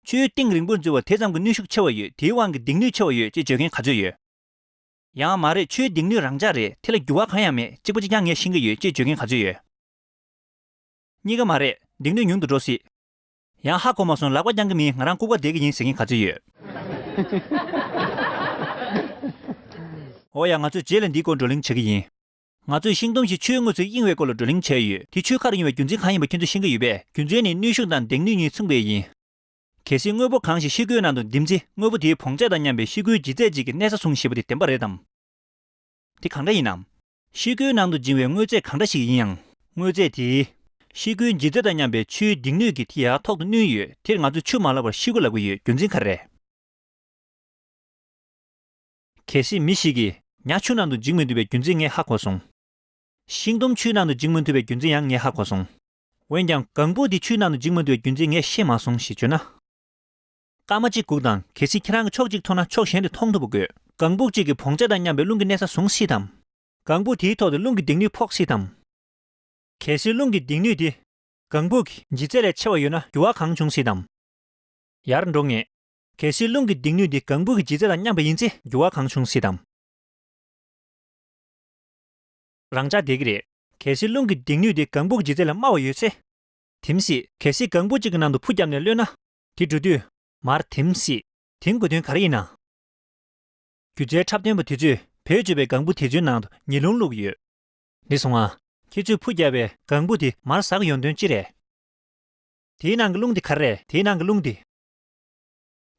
ཆུའི་གཏིང་རིང་པོར་འཛུལ་བ་དེ་ཙམ་གྱི་གནོན་ཤུགས་ཆེ་བ་ཡོད། དེའི་དབང་གིས་མདེང་ནུས་ཆེ་བ་ཡོད་ཅེས་བརྗོད་མཁན་ག་ཚོད་ཡོད། ཡང་མ་རེད། ཆུའི་མདེང་ནུས་རང་འཇགས་རེད། དེ་ལ་འགྱུར་བ་གང་ཡང་མེད། གཅིག་པ་གཅིག་རྐྱང་ངས་ཤེས་ཀྱི་ཡོད་ཅེས་བརྗོད་མཁན་ག་ཚོད་ཡོད། གཉིས་ཀ་མ་རེད། མདེང་ནུས་ཉུང་དུ་འགྲོ་སྲིད། ཡང་ཧ་གོ་མ་སོང་། ལག་པ་བརྐྱང་གི་མིན། ང་རང་ལྐུགས་པ་བསྡད་ཀྱི་ཡིན་ཟེར་མཁན་ག་ཚོད་ཡོད། འོ་ཡ། ང་ཚོས་རྗེས་ལ་འདིའི་སྐོར་བགྲོ་གླེང་བྱེད་ཀྱི་ཡིན། ང་ཚོས་ཤིང་དུམ་ཞིག་ཆུའི་ངོས་སུ་གཡེང་བའི་སྐོར་ལ་བགྲོ་གླེང་བྱས་ཡོད། དེ་ཆུའི་ཁར་གཡེང་བའི་རྒྱུ་མཚན་གང་ཡིན་པ་ཁྱེད་ཚོས་ཤེས་ཀྱི་ཡོད་པས། རྒྱུ་མཚན་ནི་གནོན་ཤུགས་དང་མདེང་ནུས་གཉིས་མཚུངས་པས་ཡིན། གལ་སྲིད་དངོས་པོ་གང་ཞིག་ཤེལ་སྒོའི་ནང་དུ་འདིམ་ཚེ། དངོས་པོ་དེའི་བོངས་ཚད་དང་མཉམ་པའི་ཤེལ་སྒོའི་ལྗིད་ཚད་ཅིག་གི་གནས་ས་བཟུང་ཞེས་པ་དེ་བདེན་པ་རེད་དམ། དེ་གང་འདྲ་ཡིན་ནམ། ཤེལ་སྒོའི་ནང་དུ་འབྱིན་པའི་དངོས་རྫས་གང་འདྲ་ཞིག་ཡིན་ཡང་། དངོས་རྫས་དེས་ཤེལ་སྒོའི་ལྗིད་ཚད་དང་མཉམ་པའི་ཆུའི་མདེང་ནུས་ཀྱིས་དེ་ཡར་ཐོག་ཏུ་བསྣུན་ཡོད། དེར་ང་ཚོས་ཆུ་མ་ལབ་པར་ཤེལ་སྒོ་ལབ་ཀྱི་ཡོད། རྒྱུ་མཚན་ག་རེ་རེད། གལ་སྲིད་མི་ཞིག་གིས་ཉ་ཆུ་ནང་དུ་འཇིག་མི་ཐུབ་པའི་རྒྱུ་མཚན་ངས་ཧ་གོ་སོང་། ཤིང་དུམ་ཆུའི་ནང་དུ་འཇིག་མི་ཐུབ་པའི་རྒྱུ་མཚན་ཡང་ངས་ཧ་གོ་སོང་། འོན་ཀྱང་ལྒང་བུ་དེ་ཆུའི་ནང་དུ་འཇིག་མི་ཐུབ་པའི་རྒྱུ་མཚན་ངས་ཤེས་མ་སོང་ཞེས་བརྗོད་ན། སྐར་མ་གཅིག་སྒུག་དང་། གལ་སྲིད་ཁྱེད་རང་གིས་ཕྱོགས་གཅིག་མཐོང་ན་ཕྱོགས་གཞན་དེ་མཐོང་ཐུབ་པ་དགོས། ལྒང་བུ་གཅིག་གི་བོངས་ཚད་དང་མཉམ་པའི་རླུང་གི་གནས་ས་བཟུང་སྲིད་དམ། ལྒང་བུ་དེའི་ཐོག་ཏུ་རླུང་གི་མདེང་ནུས་ཕོག་སྲིད་དམ། གལ་སྲིད་རླུང་གི་མདེང་ནུས་དེ་ལྒང་བུ་གི་ལྗིད་ཚད་ལས་ཆེ་བ་ཡོད་ན་འགྱུར་བ་གང་བྱུང་སྲིད་དམ། ཡར་འགྲོ་ངེས། གལ་སྲིད་རླུང་གི་མདེང་ནུས་དེ་ལྒང་བུ་གི་ལྗིད་ཚད་དང་མཉམ་པ་ཡིན་ཚེ་འགྱུར་བ་གང་བྱུང་སྲིད་དམ། རང་འཇགས་བསྡད་ཀྱི་རེད། གལ་སྲིད་རླུང་གི་མདེང་ནུས་དེ་ལྒང་བུ་གི་ལྗིད་ཚད་ལས་དམའ་བ་ཡོད་ཚེ། དེམ་སྲིད། གལ་སྲིད་ལྒང་བུ་གཅིག་གི་ནང་དུ་ཕུ་བརྒྱབ་ནས་གློད་ན། དེ་འགྲོ་དུས། མར་དེམ་སྲིད། དེའི་དགོས་དོན་ག་རེ་ཡིན་ན། སྒྱུ་རྩལ་འཁྲབ་སྟོན་པ་དེ་ཚོས་བེད་སྤྱོད་པའི་ལྒང་བུ་དེ་ཚོའི་ནང་དུ་ཉི་རླུང་བླུགས་ཡོད། འདི་སོང་ང་། ཁྱེད་ཚོས་ཕུ་བརྒྱབ་པའི་ལྒང་བུ་དེ་མར་ཟག་ཡོང་དོན་ཅི་རེད། དེའི་ནང་གི་རླུང་དེ་ག་རེ་རེད། དེའི་ནང་གི་རླུང་དེ།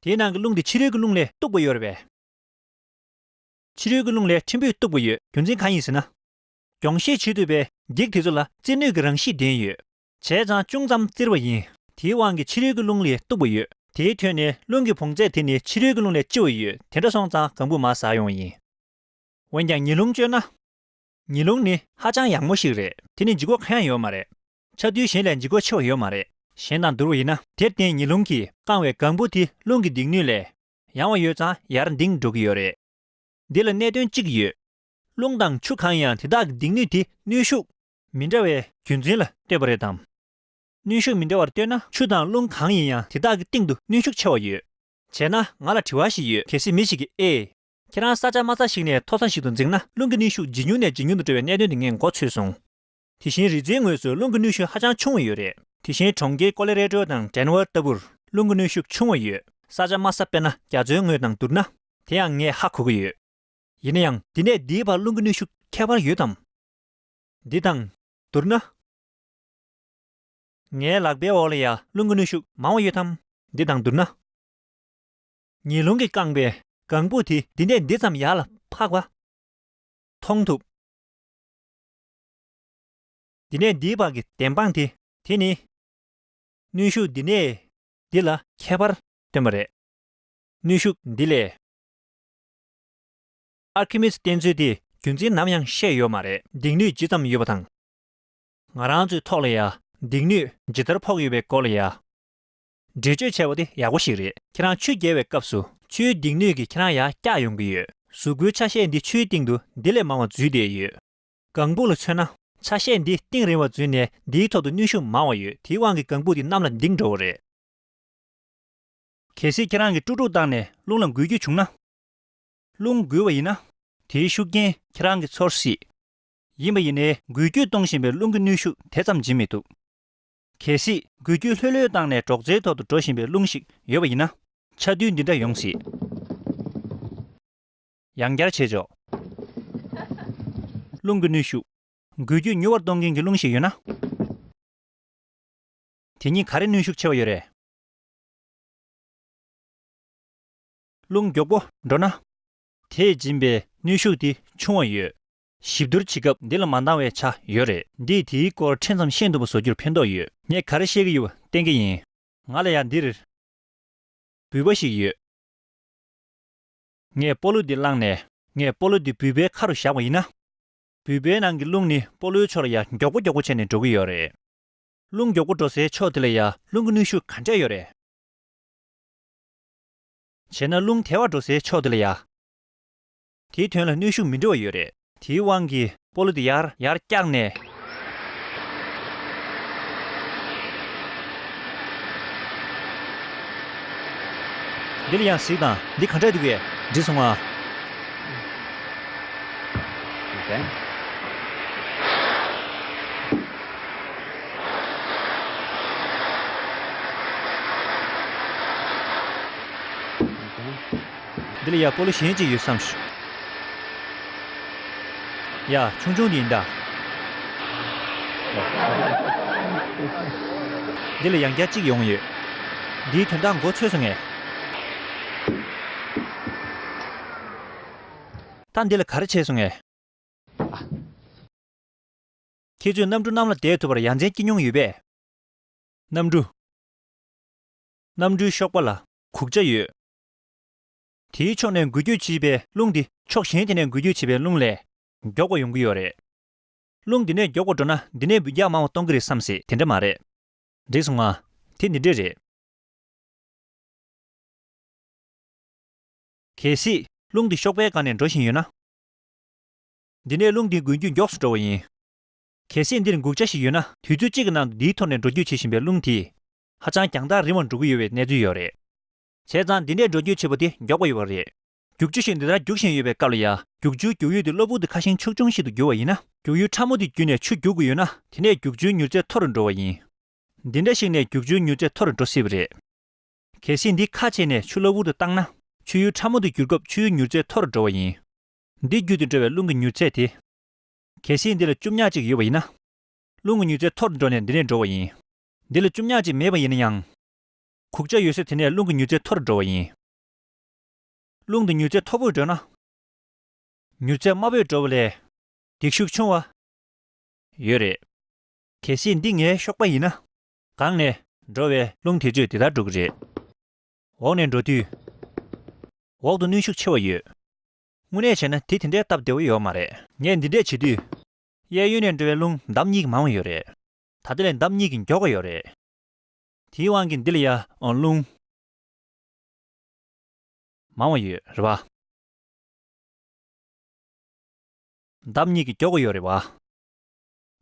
དེའི་ནང་གི་རླུང་དེ་ཕྱི་རོལ་གྱི་རླུང་ལས་སྟུག་པོ་ཡོད་རེད་པས། ཕྱི་རོལ་གྱི་རླུང་ལས་ཕྲན་བུ་སྟུག་པོ་ཡོད། རྒྱུ་མཚན་གང་ཡིན་ཟེར་ན། གྱོང་བཤད་བྱེད་ཐུབ་པའི་འགྱིག་དེ་ཚོ་ལ་རྩི་ནུས་ཀྱི་རང་གཤིས་ལྡན་ཡོད། བྱས་ཙང་ཅུང་ཙམ་བཙིར་བ་ཡིན། དེའི་དབང་གིས་ཕྱི་རོལ་གྱི་རླུང་ལས་སྟུག་པོ་ཡོད། དེའི་ཐོག་ནས་རླུང་གི་བོངས་ཚད་དེ་ནི་ཕྱི་རོལ་གྱི་རླུང་ལས་ལྕི་བ་ཡོད། དེ་འདྲ་སོང་ཙང་ལྒང་བུ་མར་ཟག་ཡོང་བ་ཡིན། འོན་ཀྱང་ཉི་རླུང་བཅོས་ན། ཉི་རླུང་ནི་ཧ་ཅང་ཡག་མོ་ཞིག་རེད། དེ་ནི་ལྗིད་ཁོག་གང་ཡང་ཡོད་མ་རེད། ཆ་རྡུལ་གཞན་ལས་ལྗིད་ཁོག་ཆེ་བ་ཡོད་མ་རེད། གཞན་དང་བསྡུར་བ་ཡིན་ན། དེར་བརྟེན་ཉི་རླུང་གིས་བཀང་བའི་ལྒང་བུ་དེ་རླུང་གི་མདེང་ནུས་ལས་ཡང་བ་ཡོད་ཙང་ཡར་ལྡིང་འགྲོ་གི་ཡོད་རེད། འདི་ལ་གནད་དོན་གཅིག་ཡོད། རླུང་དང་ཆུ་གང་ཡིན་ཡང་དེ་དག་གི་མདེང་ནུས་དེ་གནོན་ཤུགས་མི་འདྲ་བའི་རྒྱུ་མཚན་ལ་ལྟོས་པ་རེད་དམ། གནོན་ཤུགས་མི་འདྲ་བར་ལྟོས་ན་ཆུ་དང་རླུང་གང་ཡིན་ཡང་དེ་དག་གི་སྟེང་དུ་གནོན་ཤུགས་ཆེ་བ་ཡོད། བྱས་ན་ང་ལ་དྲི་བ་ཞིག་ཡོད། གལ་སྲིད་མི་ཞིག་གིས་ཨེ། ཁྱེད་རང་ས་ཆ་དམའ་ས་ཞིག་ནས་མཐོ་ས་ཞིག་ཏུ་འཛེགས་ན་རླུང་གི་གནོན་ཤུགས་ཇེ་ཉུང་ནས་ཇེ་ཉུང་དུ་འགྲོ་བའི་གནད་དོན་དེ་ངས་མགོ་ཚོས་སོང་། དེ་བཞིན་རི་རྩེའི་ངོས་སུ་རླུང་གི་གནོན་ཤུགས་ཧ་ཅང་ཆུང་བ་ཡོད་རེད། དེ་བཞིན་གྲོང་ཁྱེར་ཀོ་ལོ་རེ་ཌོ་དང་ཌེན་ཝར་ལྟ་བུར་རླུང་གི་གནོན་ཤུགས་ཆུང་བ་ཡོད། ས་ཆ་དམའ་ས་དཔེར་ན་རྒྱ་མཚོའི་ངོས་དང་བསྡུར་ན། དེ་ཡང་ངས་ཧ་གོ་གི་ཡོད། ཡིན་ན་ཡང་འདི་ནས་འདིའི་བར་རླུང་གི་གནོན་ཤུགས་ཁྱད་པར་ཡོད་དམ། འདི་དང་བསྡུར་ན། ངའི་ལག་པའི་འོག་ལ་ཡ་རླུང་གི་གནོན་ཤུགས་མང་བ་ཡོད་དམ། འདི་དང་བསྡུར་ན། ཉི་རླུང་གིས་བཀང་བའི་ལྒང་བུ་དེ་འདི་ནས་འདི་ཙམ་ཡར་ལ་འཕགས་པ་མཐོང་ཐུབ། འདི་ནས་འདིའི་བར་གྱི་བདེན་དཔང་དེ། དེ་ནི། གནོན་ཤུགས་འདི་ནས་འདི་ལ་ཁྱད་པར་སྟོན་པ་རེད། གནོན་ཤུགས་འདི་ལས། ཨར་ཁི་མིད་སི་གཏན་ཚུལ་དེ་རྒྱུ་མཚན་ནམ་ཡང་བཤད་ཡོད་མ་རེད། མདེང་ནུས་ཇི་ཙམ་ཡོད་པ་དང་། ང་རང་ཚོའི་ཐོག་ལ་ཡ་མདེང་ནུས་ཇི་ལྟར་ཕོག་ཡོད་པའི་སྐོར་ལ་ཡ། འགྲེལ་བརྗོད་བྱས་པ་དེ་ཡག་པོ་ཞིག་རེད། ཁྱེད་རང་ཆུ་བརྒལ་བའི་སྐབས་སུ་ཆུའི་མདེང་ནུས་ཀྱིས་ཁྱེད་རང་ཡར་བཀྱག་ཡོང་གི་ཡོད། གཟུགས་པོའི་ཆ་ཤས་འདི་ཆུའི་སྟེང་དུ་འདི་ལས་མང་བ་འཛུལ་བསྡད་ཡོད། ལྒང་བུ་ལ་མཚོན་ན། ཆ་ཤས་འདི་གཏིང་རིང་བ་འཛུལ་ནས་འདིའི་ཐོག་ཏུ་གནོན་ཤུགས་མང་བ་ཡོད། དེའི་དབང་གིས་ལྒང་བུ་འདི་གནམ་ལ་ལྡིང་འགྲོ་བ་རེད། གལ་སྲིད་ཁྱེད་རང་གིས་དཀྲུག་དཀྲུག་བཏང་ནས་རླུང་ལ་འགུལ་སྐྱོད་བྱུང་ན། རླུང་འགུལ་བ་ཡིན་ན། དེའི་ཤུགས་རྐྱེན་ཁྱེད་རང་གིས་ཚོར་སྲིད། ཡིན་པ་ཡིན་ནའི་འགུལ་སྐྱོད་གཏོང་བཞིན་པའི་རླུང་གི་གནོན་ཤུགས་དེ་ཙམ་འབྱིན་མི་ཐུབ། གལ་སྲིད་འགུལ་སྐྱོད་ལྷོད་ལྷོད་བཏང་ནས་སྒྲོག་ཙེའི་ཐོག་ཏུ་འགྲོ་བཞིན་པའི་རླུང་ཞིག་ཡོད་པ་ཡིན་ན། ཆ་རྡུལ་འདི་འདྲ་ཡོང་སྲིད། ཡང་བསྐྱར་བྱེད་ཆོག་རླུང་གི་གནོན་ཤུགས། འགུལ་སྐྱོད་མྱུར་བར་གཏོང་མཁན་གྱི་རླུང་ཞིག་ཡོད་ན། དེ་གཉིས་ག་རེ་གནོན་ཤུགས་ཆེ་བ་ཡོད་རེད། རླུང་མགྱོགས་པོ་འགྲོ་ན། དེས་སྦྱིན་པའི་གནོན་ཤུགས་དེ་ཆུང་བ་ཡོད། ཞིབ་བསྡུར་བྱེད་སྐབས་འདི་ལ་མ་འདང་བའི་ཆ་ཡོད་རེད། འདིས་དེའི་སྐོར་ཕྲན་ཙམ་ཤེས་ཐུབ་པ་བཟོ་རྒྱུར་ཕན་ཐོགས་ཡོད། ངས་ག་རེ་བཤད་ཀྱི་ཡོད་པ་བསྟན་གྱི་ཡིན། ང་ལ་ཡང་འདིར་བུད་པ་ཞིག་ཡོད། ངས་སྤོ་ལོ་འདི་བླངས་ནས། ངས་སྤོ་ལོ་འདི་བུད་པའི་ཁ་རུ་བཞག་པ་ཡིན་ན། བུད་པའི་ནང་གི་རླུང་ནི་སྤོ་ལོའི་ཕྱོགས་ལ་ཡང་མགྱོགས་པོ་མགྱོགས་པོ་བྱས་ནས་འགྲོ་གི་ཡོད་རེད། རླུང་མགྱོགས་པོ་འགྲོ་སའི་ཕྱོགས་དེ་ལ་ཡང་རླུང་གི་གནོན་ཤུགས་ག་འདྲས་ཡོད་རེད། བྱས་ན་རླུང་དལ་བར་འགྲོ་སའི་ཕྱོགས་དེ་ལ་ཡང་། དེའི་དོན་ལ་གནོན་ཤུགས་མི་འདྲ་བ་ཡོད་རེད། དེའི་དབང་གིས་སྤོ་ལོ་དེ་ཡར་ཡར་བཀྱགས་ནས། འདི་ལ་ཡང་གཟིགས་དང་། འདི་ག་འདྲ་འདུག་གས། འགྲིག་སོང་ང་། འདི་ལ་ཡ་སྤོ་ལོ་གཞན་ཅིག་ཡོད་བསམ་ཞུ། ཡ། ཆུང་ཆུང་འདི་ཡིན་ད། འདི་ལ་ཡང་བསྐྱར་གཅིག་ཡོང་ཡོད། འདིའི་དོན་དག་མགོ་ཚོས་སོང་ངས། ད་འདི་ལ་ག་རེ་བྱས་སོང་ངས། ཁྱེད་ཚོས་གནམ་གྲུ་གནམ་ལ་བསྡད་ཐུབ་པར་ཡ་མཚན་སྐྱེ་མྱོང་ཡོད་པས། གནམ་གྲུ། གནམ་གྲུའི་གཤོག་པ་ལ་གུག་ཆ་ཡོད། དེའི་ཕྱོགས་ནས་འགུལ་སྐྱོད་བྱེད་པའི་རླུང་དེ་ཕྱོགས་གཞན་དེ་ནས་འགུལ་སྐྱོད་བྱེད་པའི་རླུང་ལས་མགྱོགས་པ་ཡོང་གི་ཡོད་རེད། རླུང་འདི་ནས་མགྱོགས་པ་འགྲོ་ན་འདི་ནས་འབུད་རྒྱག་མང་བ་གཏོང་གི་རེད་བསམ་སྲིད། དེ་འདྲ་མ་རེད། འགྲིག་སོང་ང་། དེ་འདི་འདྲས་རེད། གལ་སྲིད་རླུང་འདི་གཤོག་པའི་སྒང་ནས་འགྲོ་བཞིན་ཡོད་ན། འདི་ནས་རླུང་འདི་འགུལ་སྐྱོད་མགྱོགས་སུ་འགྲོ་བ་ཡིན། གལ་སྲིད་འདིར་འགུག་ཆ་ཞིག་ཡོད་ན། དུས་ཚོད་གཅིག་གི་ནང་དུ་འདིའི་ཐོག་ནས་འགྲོ་སྐྱོད་བྱེད་བཞིན་པའི་རླུང་དེ་ཧ་ཅང་རྒྱང་ཐག་རིང་བར་འགྲོ་གི་ཡོད་པའི་གནས་ཚུལ་ཡོད་རེད། བྱས་ཙང་འདི་འདྲས་འགྲོ་སྐྱོད་བྱེད་པ་དེ་མགྱོགས་པ་ཡོད་པ་རེད། རྒྱུག་ཆུ་ཞིག་འདི་ལྟར་རྒྱུག་བཞིན་ཡོད་པའི་སྐབས་ལ་ཡང་། རྒྱུག་ཆུའི་རྒྱུག་ཡུལ་དེ་གློ་བུར་དུ་ཁ་ཞེང་ཆུང་ཆུང་ཞིག་ཏུ་གྱུར་བ་ཡིན་ན། རྒྱུག་ཡུལ་ཕྲ་མོ་དེ་བརྒྱུད་ནས་ཆུ་རྒྱུག་དགོས་ཡོད་ན། དེ་ནས་རྒྱུག་ཆུའི་མྱུར་ཚད་མཐོ་རུ་འགྲོ་བ་ཡིན། འདི་འདྲ་ཞིག་ནས་རྒྱུག་ཆུའི་མྱུར་ཚད་མཐོ་རུ་འགྲོ་སྲིད་པ་རེད། གལ་སྲིད་འདི་ཁ་ཕྱེ་ནས་ཆུ་གློ་བུར་དུ་བཏང་ན། ཆུ་ཡུར་ཕྲ་མོ་དེ་བསྒྱུར་སྐབས་ཆུ་ཡུར་མྱུར་ཚད་མཐོ་རུ་འགྲོ་བ་ཡིན། འདི་བརྒྱུད་དུ་འགྲོ་བའི་རླུང་གི་མྱུར་ཚད་དེ། གལ་སྲིད་འདི་ལ་བཅུ་གཉགས་གཅིག་ཡོད་པ་ཡིན་ན། རླུང་གི་མྱུར་ཚད་མཐོ་རུ་འགྲོ་ནས་འདི་ནས་འགྲོ་བ་ཡིན། འདི་ལ་བཅུ་གཉགས་གཅིག་མེད་པ་ཡིན་ན་ཡང་། གུག་ཆ་ཡོད་ས་དེ་ནས་རླུང་གི་མྱུར་ཚད་མཐོ་རུ་འགྲོ་བ་ཡིན། རླུང་དེ་མྱུར་ཚད་མཐོ་པོས་འགྲོ་ན། མྱུར་ཚད་དམའ་པོས་འགྲོ་བ་ལས། འདེགས་ཤུགས་ཆུང་བ། ཡོད་རེད། གལ་སྲིད་འདི་ངའི་གཤོག་པ་ཡིན་ན། སྒང་ནས་འགྲོ་བའི་རླུང་དེ་ཚོས་དེ་ལྟར་འགྲོ་གི་རེད། འོག་ནས་འགྲོ་དུས། འོག་ཏུ་གནོན་ཤུགས་ཆེ་བ་ཡོད། དངོས་གནས་བྱས་ན་དེ་དེ་འདྲའི་སྟབས་བདེ་བོ་ཡོད་མ་རེད། ངས་འདི་འདྲས་བྱེད་དུས། གཡས་གཡོན་ནས་འགྲོ་བའི་རླུང་འདམ་གཉིས་ཀྱིས་མང་བ་ཡོད་རེད། ད་ལྟ་ལས་འདམ་གཉིས་ཀྱིས་མགྱོགས་པ་ཡོད་རེད། དེའི་དབང་གིས་འདི་ལ་ཡ་ཨང་རླུང་མང་བ་ཡོད་རེད་བ། འདམ་གཉིས་ཀྱིས་མགྱོགས་པ་ཡོད་རེད་བ།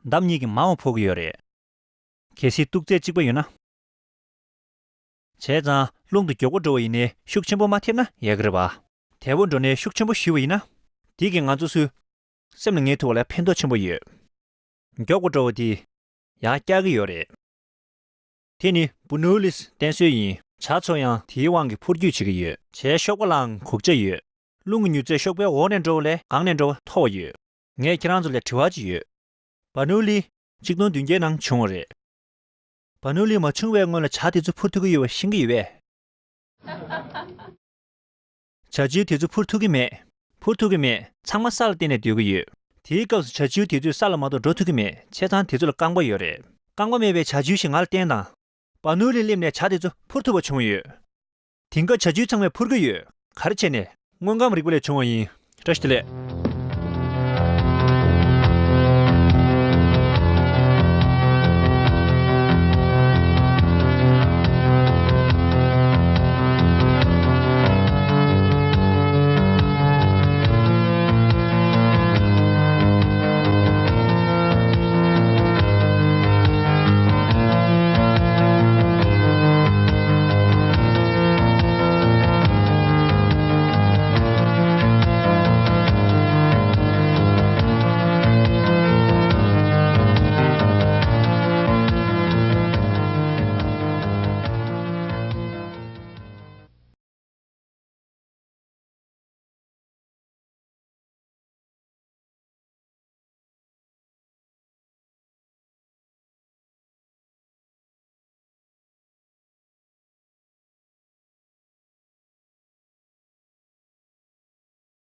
འདམ་གཉིས་ཀྱིས་མང་བ་ཕོག་གི་ཡོད་རེད། གལ་སྲིད་གཏུག་ཚད་གཅིག་པ་ཡོད་ན། བྱས་ཙང་རླུང་དེ་མགྱོགས་པོ་འགྲོ་བ་ཡིན་ནའི་ཤུགས་ཆེན་པོ་མ་ཐེབས་ན་ཡག་གི་རེད་བ། དལ་པོ་འགྲོ་ནའི་ཤུགས་ཆེན་པོ་ཞུས་པ་ཡིན་ན། དེ་གིས་ང་ཚོ་ཚོའི་སེམས་ལ་ངེས་ཐུབ་པ་ལ་ཕན་ཐོགས་ཆེན་པོ་ཡོད། མགྱོགས་པོ་འགྲོ་བ་དེས་ཡར་བཀྱག་གི་ཡོད་རེད། དེ་ནི་བར་ནོ་ལིས་བསྟེན་སྲོལ་ཡིན། བྱ་ཚོ་ཡང་དེའི་དབང་གིས་འཕུར་སྐྱོད་བྱེད་ཀྱི་ཡོད། བྱའི་གཤོག་པ་ལའང་གུག་ཆ་ཡོད། རླུང་གི་མྱུར་ཚད་གཤོག་པའི་འོག་ནས་འགྲོ་བ་ལས་སྒང་ནས་འགྲོ་བ་མཐོ་བ་ཡོད། ངས་ཁྱེད་རང་ཚོ་ལ་དྲི་བ་ཅིག་ཡོད། བར་ནོ་ལི་གཅིག་སྟོང་བདུན་བརྒྱའི་ནང་བྱུང་བ་རེད། བར་ནོ་ལི་མ་བྱུང་བའི་སྔོན་ལ་བྱ་དེ་ཚོ་འཕུར་ཐུབ་ཀྱི་ཡོད་པ་ཤེས་ཀྱི་ཡོད་པས། བྱ་བྱིའུ་དེ་ཚོ་འཕུར་ཐུབ་ཀྱི་མེད། འཕུར་ཐུབ་ཀྱི་མེད། ཚང་མ་ས་ལ་བརྟེན་ནས་སྡོད་ཀྱི་ཡོད། དེའི་སྐབས་སུ་བྱ་བྱིའུ་དེ་ཚོས་ས་ལ་མ་གཏོགས་འགྲོ་ཐུབ་ཀྱི་མེད། བྱས་ཙང་དེ་ཚོ་ལ་རྐང་པ་ཡོད་རེད། རྐང་པ་མེད་པའི་བྱ་བྱིའུ་ཞིག་ང་ལ་བསྟན་དང་། བར་ནོ་ལི་སླེབས་ནས་བྱ་དེ་ཚོ་འཕུར་ཐུབ་པ་བྱུང་ཡོད། དེང་སྐབས་བྱ་བྱིའུ་ཚང་མས་འཕུར་གྱི་ཡོད། ག་རེ་བྱས་ནས། དངོས་ཁམས་རིག་པ་ལས་བྱུང་བ་ཡིན། བཀྲ་ཤིས་བདེ་ལེགས།